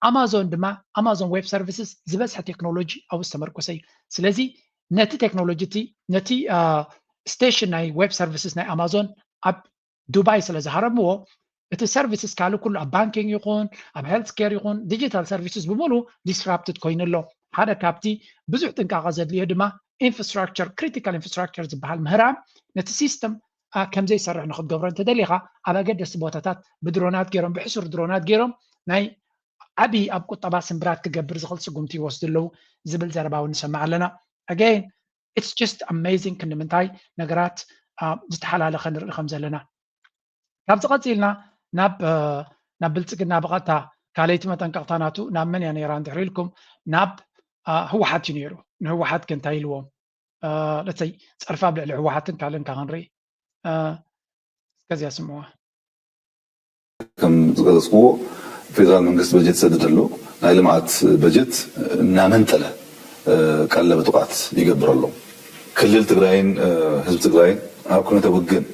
ኣማዞን ድማ ኣማዞን ዌብ ሰርቪስስ ዝበዝሐ ቴክኖሎጂ ኣብኡ ዝተመርኮሰ እዩ። ስለዚ ነቲ ቴክኖሎጂ እቲ ነቲ ስቴሽን ናይ ዌብ ሰርቪስስ ናይ ኣማዞን ኣብ ዱባይ ስለ ዝሃረምዎ እቲ services ካልእ ኩሉ ኣብ banking ይኹን ኣብ health care ይኹን digital services ብምሉ disrupted ኮይኑ ኣሎ። ሓደ ካብቲ ብዙሕ ጥንቃቐ ዘድልዮ ድማ infrastructure፣ critical infrastructure ዝበሃል ምህራም ነቲ system ከምዘይሰርሕ ንክትገብሮ እንተደሊኻ ኣብ ኣገደስቲ ቦታታት ብድሮናት ገይሮም ብሕሱር ድሮናት ገይሮም ናይ ዓብዪ ኣብ ቁጠባ ስንብራት ክገብር ዝኽእል ስጉምቲ ይወስዱ ኣለዉ ዝብል ዘረባ እውን ንሰምዕ ኣለና። Again, it's just amazing ክንዲ ምንታይ ነገራት ዝተሓላለኸ ንርኢ ከም ዘለና። ካብዚ ቀፂልና ናብ ናብ ብልፅግና ብቐጥታ ካልኣይቲ መጠንቀቕታ ናቱ ናብ መን እያ ነይራ እንድሕር ኢልኩም ናብ ህወሓት እዩ ነይሩ። ንህወሓት ከ እንታይ ኢልዎም? ለተይ ፀርፊ ኣብ ልዕሊ ህወሓትን ካልእን ካብ ክንርኢ እስከዚኣ ስምዕዋ። ከም ዝገለፅክዎ ፌደራል መንግስቲ በጀት ይሰድድ ኣሎ። ናይ ልምዓት በጀት እናመንጠለ ቀለብ ጥቕዓት ይገብር ኣሎ። ክልል ትግራይን ህዝቢ ትግራይን ኣብ ኩነተ ውግን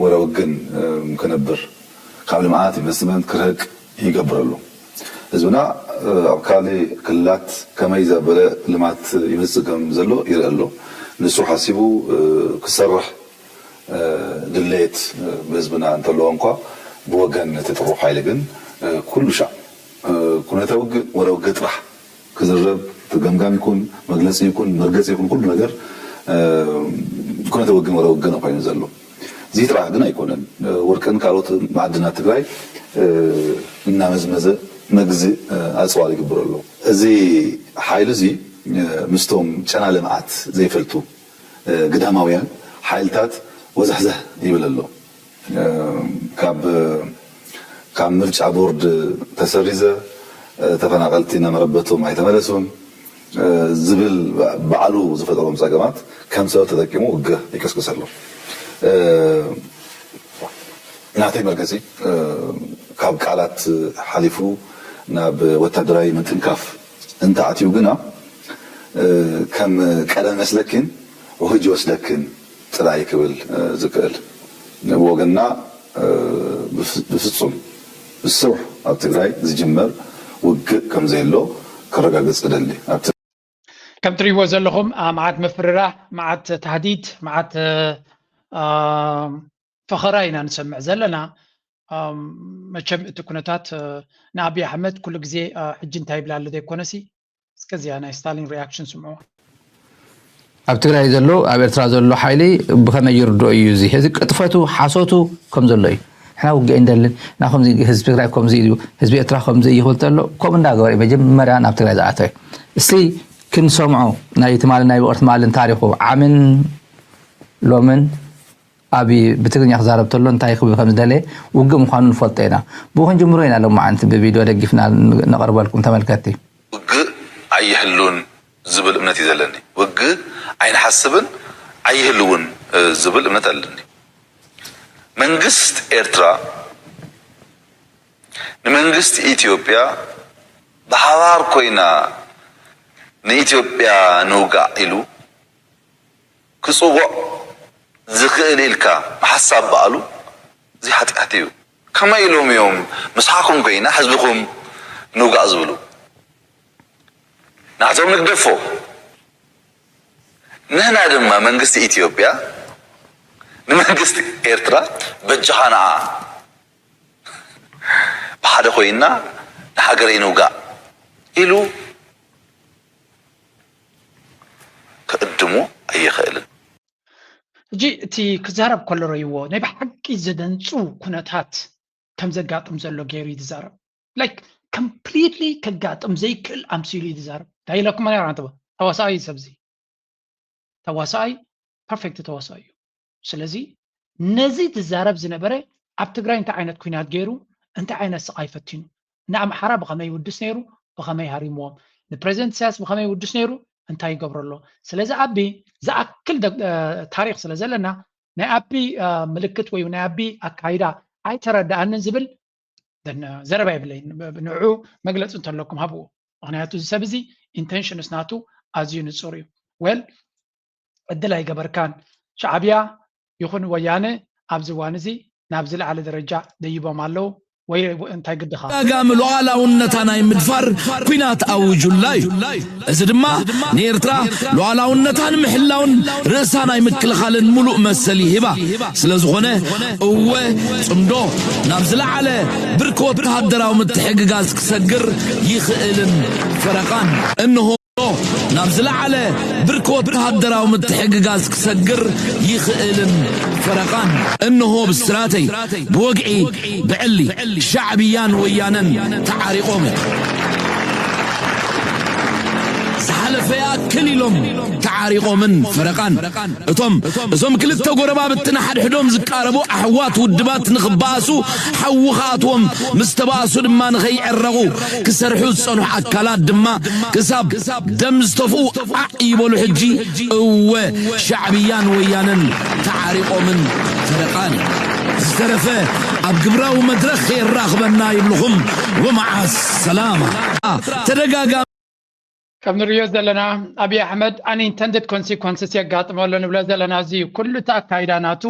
ወረ ውግን ክነብር ካብ ልምዓት ኢንቨስትመንት ክርህቅ ይገብር ኣሎ። ህዝብና ኣብ ካልእ ክልላት ከመይ ዘበለ ልማት ይመፅእ ከም ዘሎ ይርኢ ኣሎ። ንሱ ሓሲቡ ክሰርሕ ድሌት ብህዝብና እንተለዎ እንኳ ብወገን እቲ ጥሩፍ ሓይሊ ግን ኩሉ ሻዕ ኩነተ ውግእ ወረ ውግእ ጥራሕ ክዝረብ ገምጋም ይኩን መግለፂ ይኩን መርገፂ ይኩን ኩሉ ነገር ኩነተ ውግን ወረ ውግን ኮይኑ ዘሎ። እዚ ጥራሕ ግን ኣይኮነን። ወርቅን ካልኦት ማዕድናት ትግራይ እናመዝመዘ መግዝእ ኣፅዋር ይግብር ኣሎ። እዚ ሓይሊ እዚ ምስቶም ጨና ልምዓት ዘይፈልጡ ግዳማውያን ሓይልታት ወዘሕዘሕ ይብል ኣሎ። ካብ ካብ ምርጫ ቦርድ ተሰሪዘ ተፈናቀልቲ ናብ መረበቶም ኣይተመለሱን ዝብል ባዕሉ ዝፈጠሮም ፀገማት ከም ሰበብ ተጠቂሙ ውግእ ይቅስቅስ ኣሎ። ናተይ መርገፂ ካብ ቃላት ሓሊፉ ናብ ወታደራዊ ምትንካፍ እንተኣትዩ ግና ከም ቀደም ይመስለክን ውህጅ ይወስደክን ጥራይ ክብል ዝክእል ብወገንና ብፍፁም ብስሩዕ ኣብ ትግራይ ዝጅመር ውግእ ከምዘየሎ ከረጋግፅ እደሊ። ከም ትሪእዎ ዘለኹም መዓት ምፍርራህ፣ መዓት ታህዲድ፣ መዓት ፈኸራ ኢና ንሰምዕ ዘለና። መቸም እቲ ኩነታት ንኣብይ ኣሕመድ ኩሉ ግዜ ሕጂ እንታይ ይብላ ኣሎ ዘይኮነሲ እስከዚኣ ናይ ስታሊን ሪያክሽን ስምዑ። ኣብ ትግራይ ዘሎ ኣብ ኤርትራ ዘሎ ሓይሊ ብኸመይ ይርድኦ እዩ እዚ ሕዚ ቅጥፈቱ ሓሶቱ ከም ዘሎ እዩ። ንሕና ውግእ ኣይንደልን፣ ንሕና ከምዚ ህዝቢ ትግራይ ከምዚ እዩ፣ ህዝቢ ኤርትራ ከምዚ እዩ ክብል ተሎ ከምኡ እንዳገበረ እዩ መጀመርያ ናብ ትግራይ ዝኣተወ። እስቲ ክንሰምዖ ናይ ትማልን ናይ ብቕርት ትማልን ታሪኹ ዓምን ሎምን ኣብይ ብትግርኛ ክዛረብ ተሎ እንታይ ክብል ከም ዝደለየ ውግእ ምዃኑ ንፈልጦ ኢና። ብኡ ክንጅምሮ ኢና ሎማዓንቲ ብቪድዮ ደጊፍና ነቕርበልኩም ተመልከትቲ። ውግእ ኣይህሉን ዝብል እምነት እዩ ዘለኒ። ውግእ ኣይንሓስብን ኣይህልውን ዝብል እምነት ኣለኒ። መንግስት ኤርትራ ንመንግስት ኢትዮጵያ ብሓባር ኮይና ንኢትዮጵያ ንውጋእ ኢሉ ክፅውዕ ዝኽእል ኢልካ ምሓሳብ በኣሉ እዚ ሓጢኣት እዩ። ከመይ ኢሎም እዮም ምሳኹም ኮይና ህዝብኹም ንውጋእ ዝብሉ? ናቶም ንግደፎ። ንህና ድማ መንግስቲ ኢትዮጵያ ንመንግስቲ ኤርትራ በጃኻ ንዓ ብሓደ ኮይና ንሃገረይ ንውጋእ ኢሉ ክእድሙ ኣይኽእልን። ሕጂ እቲ ክዛረብ ከሎ ረይዎ ናይ ብሓቂ ዘደንጹ ኩነታት ከም ዘጋጥም ዘሎ ገይሩ እዩ ዝዛረብ። ላይክ ኮምፕሊትሊ ከጋጥም ዘይክእል ኣምሲሉ እዩ ዝዛረብ። እንታይ ኢለኩም ነራ ንትበ ተዋሳኣይ እዩ ሰብዚ ተዋሳኣይ ፐርፌክት ተዋሳኣይ እዩ። ስለዚ ነዚ ዝዛረብ ዝነበረ ኣብ ትግራይ እንታይ ዓይነት ኩናት ገይሩ እንታይ ዓይነት ስቓይ ፈቲኑ ንኣምሓራ ብኸመይ ይውድስ ነይሩ ብኸመይ ሃሪምዎም ንፕሬዚደንት ኢሳያስ ብኸመይ ይውድስ ነይሩ እንታይ ይገብሮ ኣሎ። ስለዚ ኣቢ ዝኣክል ታሪክ ስለ ዘለና ናይ ኣቢ ምልክት ወይ ናይ ኣቢ ኣካይዳ ኣይተረዳኣንን ዝብል ዘረባ የብለይ። ንዑ መግለፂ እንተለኩም ሃብዎ። ምክንያቱ እዚ ሰብ እዚ ኢንቴንሽንስ ናቱ ኣዝዩ ንፁር እዩ። ወል ዕድል ኣይገበርካን። ሻዕብያ ይኹን ወያነ ኣብዚ እዋን እዚ ናብ ዝለዓለ ደረጃ ደይቦም ኣለዉ። ወይ እንታይ ግድኻ? ተደጋጋሚ ሉዓላውነታ ናይ ምድፋር ኲናት ኣውጁላ እዩ። እዚ ድማ ንኤርትራ ሉዓላውነታ ንምሕላውን ርእሳ ናይ ምክልኻልን ምሉእ መሰል ይህባ። ስለ ዝኾነ እወ ጽምዶ ናብ ዝለዓለ ብርኪ ወተሃደራዊ ምትሕግጋዝ ክሰግር ይኽእልን ፈረቓን። እንሆ ናብ ዝለዓለ ብርኪ ወተሃደራዊ ምትሕግጋዝ ክሰግር ይኽእልን ፈረቓን። እንሆ ብስራተይ ብወግዒ ብዕሊ ሻዕብያን ወያነን ተዓሪቖም ዝሓለፈ ይኣክል ኢሎም ተዓሪቖምን ፈረቓን። እቶም እዞም ክልተ ጎረባብቲ ንሓድሕዶም ዝቃረቡ ኣሕዋት ውድባት ንኽበኣሱ ሓዊ ክኣትዎም፣ ምስ ተባእሱ ድማ ንኸይዕረቑ ክሰርሑ ዝጸንሑ ኣካላት ድማ ክሳብ ደም ዝተፍኡ ዓዕ ይበሉ። ሕጂ እወ ሻዕብያን ወያነን ተዓሪቖምን ፈረቓን። ዝተረፈ ኣብ ግብራዊ መድረኽ የራኽበና ይብልኹም። ወመዓ ሰላማ። ተደጋጋሚ ከም ንሪኦ ዘለና ኣብይ ኣሕመድ unintended consequences የጋጥሞ ኣሎ ንብሎ ዘለና እዚ እዩ። ኩሉ እቲ ኣካይዳ ናቱ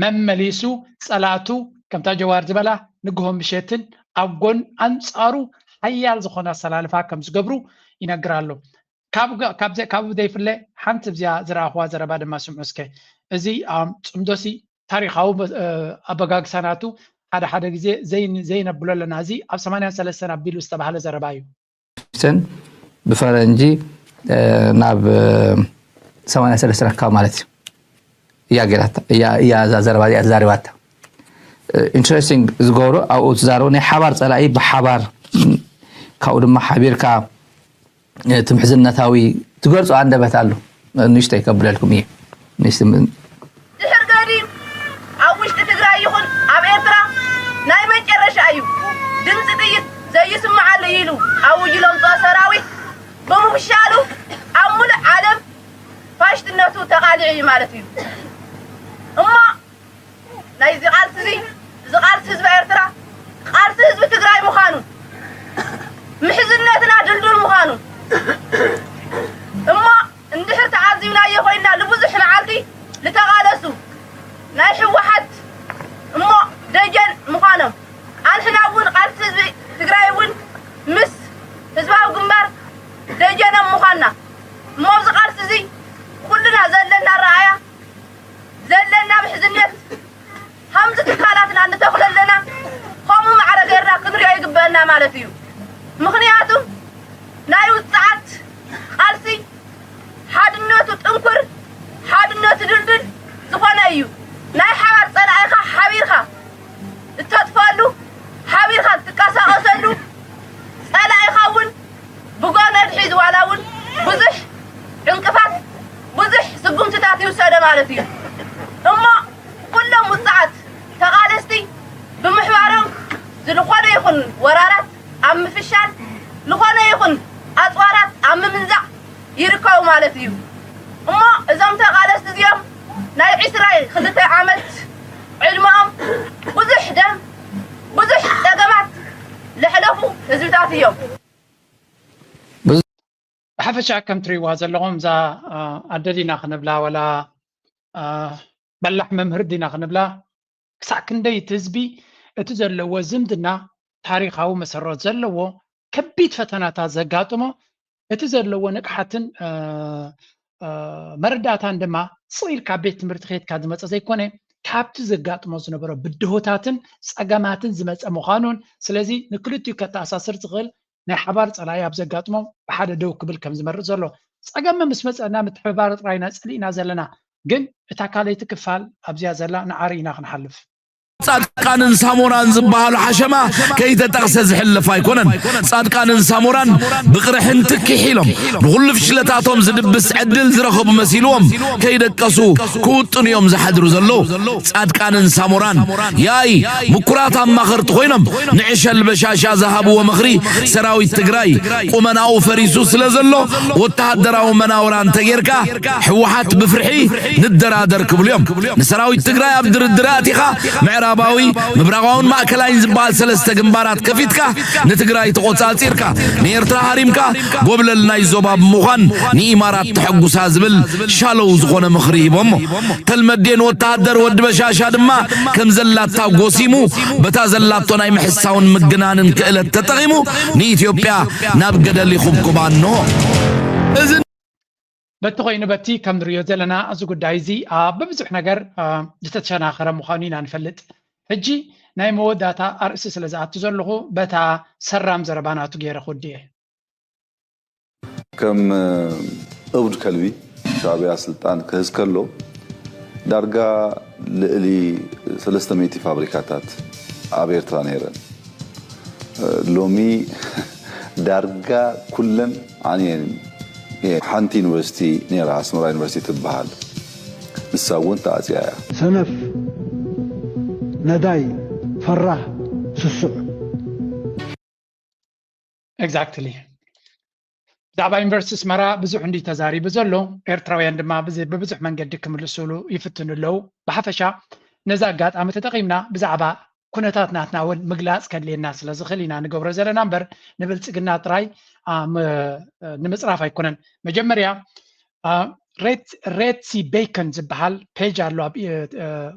መመሊሱ ጸላእቱ ከምታ ጀዋር ዝበላ ንግሆ ምሸትን ኣብ ጎን ኣንጻሩ ሓያል ዝኾነ ኣሰላልፋ ከም ዝገብሩ ይነግር ኣሎ። ካብ ገ- ካብ ዘ- ካብኡ ዘይፍለ ሓንቲ እዚኣ ዝረኣኽዋ ዘረባ ድማ ስምዑ እስከ። እዚ ኣም፣ ጽምዶሲ ታሪኻዊ መ- እ፣ ኣበጋግሳ ናቱ ሓደ ሓደ ግዜ ዘይን- ዘይነብሎ ኣለና። እዚ ኣብ ሰማንያን ሰለስተን ኣቢሉ ዝተባህለ ዘረባ እዩ። ን ብፈረንጂ ናብ ሰማንያ ሰለስተ ኣካባቢ ማለት እዩ እያ ገይራታ እያ እያ እዛ ዘረባ እዚኣ ተዛሪባታ። ኢንትረስቲንግ ዝገብሮ ኣብኡ ትዛረቡ ናይ ሓባር ፀላኢ ብሓባር ካብኡ ድማ ሓቢርካ እቲ ምሕዝነታዊ ትገልፆ ኣንደበት ኣሎ። ንእሽተይ ከብለልኩም እየ። ንእሽተይ ም- ድሕር ገዲም ኣብ ውሽጢ ትግራይ ይኹን ኣብ ኤርትራ ናይ መጨረሻ እዩ፣ ድምፂ ጥይት ዘይስምዓሉ ኢሉ ኣውጅ ለምፅኦ ሰራዊት ብምፍሻሉ ኣብ ሙሉእ ዓለም ፋሽትነቱ ተቓሊዑ እዩ ማለት እዩ። እሞ ናይዚ ቃልሲ እዚ እዚ ቃልሲ ህዝቢ ኤርትራ ቃልሲ ህዝቢ ትግራይ ምዃኑ ምሕዝነትና ድልዱል ምዃኑ እሞ እንድሕር ተዓዚብናዮ ኮይንና ንብዙሕ መዓልቲ ዝተቓለሱ ናይ ህወሓት እሞ ደጀን ምዃኖም ኣንሕና እውን ቃልሲ ህዝቢ ትግራይ እውን ምስ ህዝባዊ ግንባር ደጀኖም ምዃንና እሞ ኣብዚ ቃልሲ እዚ ኩልና ዘለና ኣረኣእያ ዘለና ምሕዝነት ከምዚ ትካላትና ንተኽሎ ኣለና ከምኡ ማዕረ ገይርና ክንሪኦ ይግበአና ማለት እዩ። ምኽንያቱ ናይ ውፅዓት ቃልሲ ሓድነቱ ጥንኩር ሓድነቱ ድልድል ዝኾነ እዩ። ናይ ሓባር ፀላኢኻ ሓቢርካ እተጥፈሉ ሓቢርካ እትቀሳቐሰሉ ፀላኢኻ እውን ብጎነ ድሒዝ ዋላ እውን ብዙሕ ዕንቅፋት ብዙሕ ስጉምትታት ይውሰደ ማለት እዩ። እሞ ኩሎም ውፅዓት ተቓለስቲ ብምሕባሮም ዝኾነ ይኹን ወራራት ኣብ ምፍሻል ዝኾነ ይኹን ኣፅዋራት ኣብ ምምንዛዕ ይርከቡ ማለት እዩ። እሞ እዞም ተቓለስቲ እዚኦም ናይ ዒስራ ክልተ ዓመት ዕድመኦም ብዙሕ ደም ብዙሕ ፀገማት ለሕለፉ ህዝብታት እዮም። ብሓፈሻ ከም ትሪእዋ ዘለኹም እዛ ኣደ ዲና ክንብላ ወላ በላሕ መምህር ዲና ክንብላ ክሳዕ ክንደይ እቲ ህዝቢ እቲ ዘለዎ ዝምድና ታሪኻዊ መሰረት ዘለዎ ከቢድ ፈተናታት ዘጋጥሞ እቲ ዘለዎ ንቕሓትን መረዳእታን ድማ ስቕ ኢልካ ቤት ትምህርቲ ከይድካ ዝመፀ ዘይኮነ ካብቲ ዘጋጥሞ ዝነበረ ብድሆታትን ፀገማትን ዝመፀ ምዃኑን ስለዚ ንክልቲኡ ከተኣሳስር ዝኽእል ናይ ሓባር ፀላኢ ኣብ ዘጋጥሞም ብሓደ ደው ክብል ከም ዝመርፅ ዘሎ ፀገም ምስ መፀና ምትሕብባር ጥራይና ፀሊእና ዘለና ግን እታ ካልኣይቲ ክፋል ኣብዚኣ ዘላ ንዓ ርኢና ክንሓልፍ። ጻድቃንን ሳሞራን ዝበሃሉ ሓሸማ ከይተጠቕሰ ዝሕለፍ ኣይኮነን። ጻድቃንን ሳሞራን ብቕርሕንቲ ክሒሎም ንኹሉ ፍሽለታቶም ዝድብስ ዕድል ዝረኸቡ መሲልዎም ከይደቀሱ ክውጥኑ እዮም ዝሓድሩ ዘለዉ። ጻድቃንን ሳሞራን ያኢ ምኩራት ኣማኸርቲ ኮይኖም ንዕሸል በሻሻ ዝሃብዎ ምኽሪ ሰራዊት ትግራይ ቁመናኡ ፈሪሱ ስለ ዘሎ ወተሃደራዊ መናውራ እንተጌርካ ህወሓት ብፍርሒ ንደራደር ክብሉ እዮም። ንሰራዊት ትግራይ ኣብ ድርድር ኣእቲኻ ምዕራብ ምዕራባዊ፣ ምብራቓውን ማእከላይን ዝበሃል ሰለስተ ግንባራት ከፊትካ ንትግራይ ተቖጻጺርካ፣ ንኤርትራ ሃሪምካ ጎብለል ናይ ዞባ ብምዃን ንኢማራት ተሐጉሳ ዝብል ሻለው ዝኾነ ምኽሪ ሂቦሞ። ተልመዴን ወተሃደር ወዲ በሻሻ ድማ ከም ዘላታ ጎሲሙ በታ ዘላቶ ናይ ምሕሳውን ምግናንን ክእለት ተጠቒሙ ንኢትዮጵያ ናብ ገደል ይኹብኩባ እንሆ። እዚ በቲ ኮይኑ በቲ ከም ንሪኦ ዘለና እዚ ጉዳይ እዚ ኣብ ብብዙሕ ነገር ዝተሸናኸረ ምዃኑ ኢና ንፈልጥ። ሕጂ ናይ መወዳእታ ኣርእስቲ ስለ ዝኣቱ ዘለኹ በታ ሰራም ዘረባ ናቱ ገይረ ክውድእ እየ። ከም እብድ ከልቢ ሻዕቢያ ስልጣን ክህዝ ከሎ ዳርጋ ልእሊ ሰለስተ ሚእቲ ፋብሪካታት ኣብ ኤርትራ ነይረን። ሎሚ ዳርጋ ኩለን ዓንየን። ሓንቲ ዩኒቨርሲቲ ነይራ፣ ኣስመራ ዩኒቨርሲቲ ትበሃል። ንሳ እውን ተዓፅያ እያ። ሰነፍ፣ ነዳይ፣ ፈራህ፣ ስሱዕ። Exactly። ብዛዕባ ዩኒቨርሲቲ ኣስመራ ብዙሕ እንዲ ተዛሪቡ ዘሎ፣ ኤርትራውያን ድማ ብብዙሕ መንገዲ ክምልስሉ ይፍትኑ ኣለዉ። ብሓፈሻ ነዚ ኣጋጣሚ ተጠቒምና ብዛዕባ ኩነታት ናትና እውን ምግላፅ ከድልየና ስለ ዝኽእል ኢና ንገብሮ ዘለና እምበር ንብልፅግና ጥራይ ንምፅራፍ ኣይኮነን። መጀመርያ ሬትሲ ቤከን ዝበሃል ፔጅ ኣሎ፣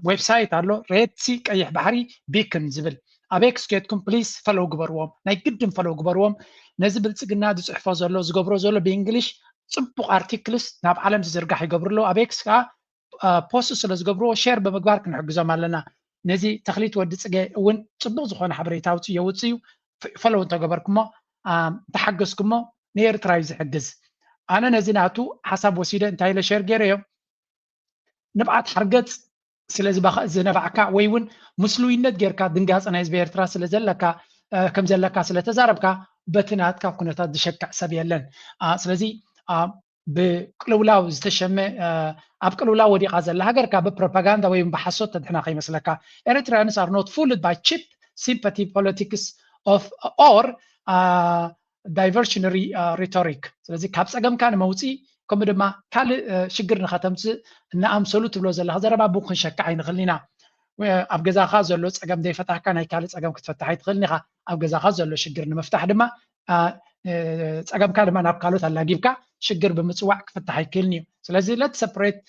ዌብሳይት ኣሎ። ሬትሲ ቀይሕ ባሕሪ ቤከን ዝብል ኣብ ኤክስ ኬድኩም ፕሊስ ፈሎው ግበርዎም፣ ናይ ግድን ፈሎው ግበርዎም። ነዚ ብልፅግና ዝፅሕፎ ዘሎ ዝገብሮ ዘሎ ብእንግሊሽ ፅቡቕ ኣርቲክልስ ናብ ዓለም ዝዝርጋሕ ይገብሩ ኣለዉ። ኣብ ኤክስ ከዓ ፖስት ስለ ዝገብርዎ ሼር ብምግባር ክንሕግዞም ኣለና። ነዚ ተኽሊት ወዲ ፅገ እውን ፅቡቕ ዝኾነ ሓበሬታ ኣውፅእ የውፅእ እዩ። ፈሎው እንተገበርኩሞ እንተሓገዝኩሞ ንኤርትራ እዩ ዝሕግዝ። ኣነ ነዚ ናቱ ሓሳብ ወሲደ እንታይ ኢለ ሼር ገይረዮ፣ ንብዓት ሓርገፅ ስለ ዝነባዕካ ወይ እውን ምስሉይነት ጌርካ ድንጋፀ ናይ ህዝቢ ኤርትራ ስለ ዘለካ ከም ዘለካ ስለ ተዛረብካ በቲ ናትካ ኩነታት ዝሸክዕ ሰብ የለን። ስለዚ ብቅልውላው ዝተሸመ ኣብ ቅልውላው ወዲቓ ዘላ ሃገርካ ብፕሮፓጋንዳ ወይ ብሓሶት ተድሕና ከይመስለካ። Eritreans are not fooled by cheap sympathy politics of or diversionary rhetoric። ስለዚ ካብ ፀገምካ ንመውፅኢ ከምኡ ድማ ካልእ ሽግር ንኸተምፅእ እናኣምሰሉ ትብሎ ዘለኻ ዘረባ ብኡ ክንሸክዕ ኣይንኽእልን ኢና። ኣብ ገዛኻ ዘሎ ፀገም ዘይፈታሕካ ናይ ካልእ ፀገም ክትፈትሕ ኣይትኽእልን ኢኻ። ኣብ ገዛኻ ዘሎ ሽግር ንምፍታሕ ድማ ፀገምካ ድማ ናብ ካልኦት ኣላጊብካ ሽግር ብምፅዋዕ ክፍታሕ ኣይክእልን እዩ። ስለዚ let's separate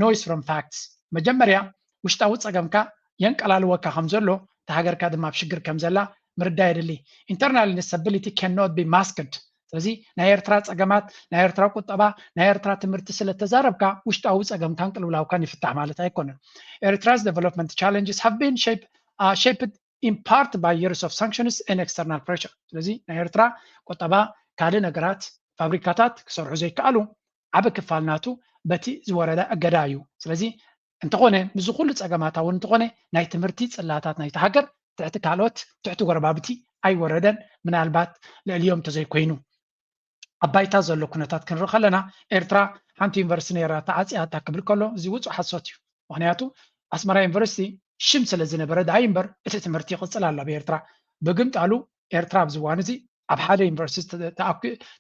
noise from facts። መጀመርያ ውሽጣዊ ፀገምካ የንቀላልወካ ከም ዘሎ እታ ሃገርካ ድማ ኣብ ሽግር ከም ዘላ ምርዳእ የድሊ። Internal instability cannot be masked። ስለዚ ናይ ኤርትራ ፀገማት፣ ናይ ኤርትራ ቁጠባ፣ ናይ ኤርትራ ትምህርቲ ስለ ተዛረብካ ውሽጣዊ ፀገምካን ቅልውላውካን ይፍታሕ ማለት ኣይኮነን። Eritrea's development challenges have been shaped in part by years of sanctions and external pressure። ስለዚ ናይ ኤርትራ ቁጠባ ካልእ ነገራት ፋብሪካታት ክሰርሑ ዘይከኣሉ ዓቢ ክፋል ናቱ በቲ ዝወረደ እገዳ እዩ። ስለዚ እንተኾነ ምስዚ ኩሉ ጸገማታ እውን እንተኾነ ናይ ትምህርቲ ጽላታት ናይታ ሃገር ትሕቲ ካልኦት ትሕቲ ጎረባብቲ ኣይወረደን፣ ምናልባት ልዕሊኦም እንተዘይኮይኑ። ኣብ ባይታ ዘሎ ኩነታት ክንርኢ ከለና ኤርትራ ሓንቲ ዩኒቨርሲቲ ነይራ ተዓጽያ እታ ክብል ከሎ እዚ ውጹእ ሓሶት እዩ። ምኽንያቱ ኣስመራ ዩኒቨርሲቲ ሽም ስለ ዝነበረ ደኣ እምበር እቲ ትምህርቲ ይቕጽል ኣሎ ኣብ ኤርትራ። ብግምጣሉ ኤርትራ ኣብዚ እዋን እዚ ኣብ ሓደ ዩኒቨርሲቲ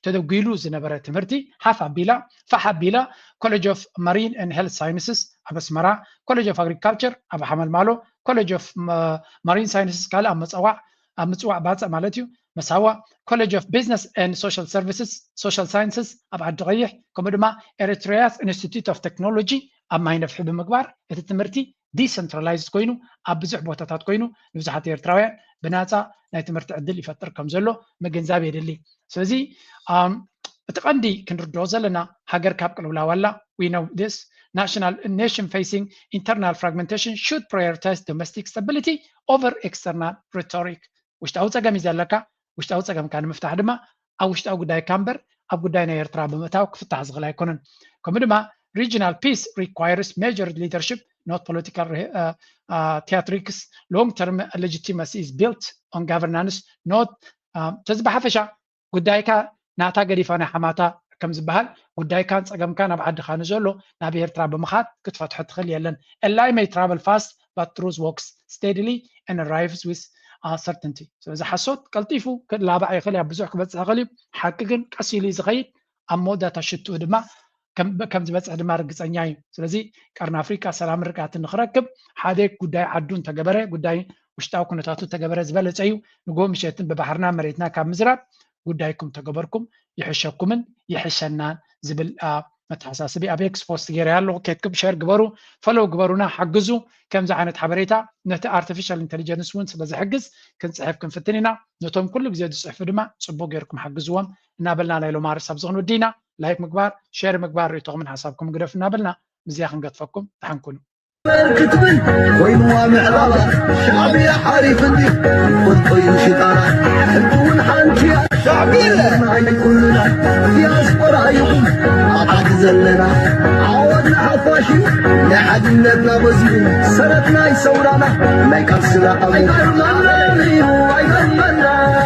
ተደጒሉ ዝነበረ ትምህርቲ ሓፍ ኣቢላ ፋሕ ኣቢላ College of Marine and Health Sciences ኣብ ኣስመራ፣ College of Agriculture ኣብ ሓመልማሎ፣ College of Marine Sciences ካልእ ኣብ መጸዋዕ ኣብ ምጽዋዕ ባጽዕ ማለት እዩ መሳዋ፣ College of Business and Social Services Social Sciences ኣብ ዓዲ ቀይሕ ከምኡ ድማ Eritrea's Institute of Technology ኣብ ማይ ነፍሒ ብምግባር እቲ ትምህርቲ decentralized ኮይኑ ኣብ ብዙሕ ቦታታት ኮይኑ ንብዙሓት ኤርትራውያን ብናፃ ናይ ትምህርቲ ዕድል ይፈጥር ከም ዘሎ ምግንዛብ የድሊ። ስለዚ እቲ ቀንዲ ክንርድኦ ዘለና ሃገር ካብ ቅልውላው ኣላ። We know this. National nation facing internal fragmentation should prioritize domestic stability over external rhetoric. ውሽጣዊ ፀገም እዩ ዘለካ። ውሽጣዊ ፀገምካ ንምፍታሕ ድማ ኣብ ውሽጣዊ ጉዳይካ እምበር ኣብ ጉዳይ ናይ ኤርትራ ብምእታው ክፍታሕ ዝኽእል ኣይኮነን። ከምኡ ድማ regional peace requires measured leadership, not political theatrics. Long term legitimacy is built on governance, not ተዚ ብሓፈሻ ጉዳይካ ናታ ገዲፋ ናይ ሓማታ ከም ዝበሃል ጉዳይካን ፀገምካን ኣብ ዓድኻ ንዘሎ ናብ ኤርትራ ብምኻድ ክትፈትሖ ትኽእል የለን። A lie may travel fast but truth walks steadily and arrives with certainty። ስለዚ ሓሶት ቀልጢፉ ክላባዕ ይኽእል እዩ፣ ብዙሕ ክበፅሕ ይኽእል እዩ። ሓቂ ግን ቀስ ኢሉ እዩ ዝኸይድ፣ ኣብ መወዳእታ ሽትኡ ድማ ከም ዝበፅሕ ድማ ርግፀኛ እዩ። ስለዚ ቀርኒ ኣፍሪቃ ሰላምን ርግኣትን ንክረክብ ሓደ ጉዳይ ዓዱ እንተገበረ፣ ጉዳይ ውሽጣዊ ኩነታቱ እንተገበረ ዝበለፀ እዩ። ንጎ ምሸትን ብባሕርና መሬትና ካብ ምዝራብ ጉዳይኩም ተገበርኩም ይሕሸኩምን ይሕሸናን ዝብል መተሓሳስቢ ኣብ ኤክስ ፖስት ገይረ ኣለኹ። ኬድኩም ሸር ግበሩ፣ ፈሎው ግበሩና፣ ሓግዙ። ከምዚ ዓይነት ሓበሬታ ነቲ ኣርቲፊሻል ኢንቴሊጀንስ እውን ስለዝሕግዝ ክንፅሕፍ ክንፍትን ኢና። ነቶም ኩሉ ግዜ ዝፅሕፉ ድማ ፅቡቅ ገይርኩም ሓግዝዎም እናበልና ናይ ሎማ ርሳብ ዝኽንወዲ ኢና። ላይክ ምግባር፣ ሸር ምግባር፣ ርእቶኹምን ሓሳብኩም ግደፍ እናበልና ምስዚኣ ክንገድፈኩም ተሓንኩኑ። ክትብል ኮይንዋ ምዕራባ ሻዕብያ ሓሪፍኒ ፈልጦ እዩ ሽጣራ ሕጂ እውን ሓንቲ እያ ሻዕብያ ኣይኩልና ዲያስፖራ ይኹን ኣብ ዓዲ ዘለና ዓወት ንሓፋሽ እዩ ናይ ሓድነትና በዚሑ ሰረት ናይ ሰውራና ናይ ቃልስና ኣቡ ኣይገርመናን እዩ ኣይገርመናን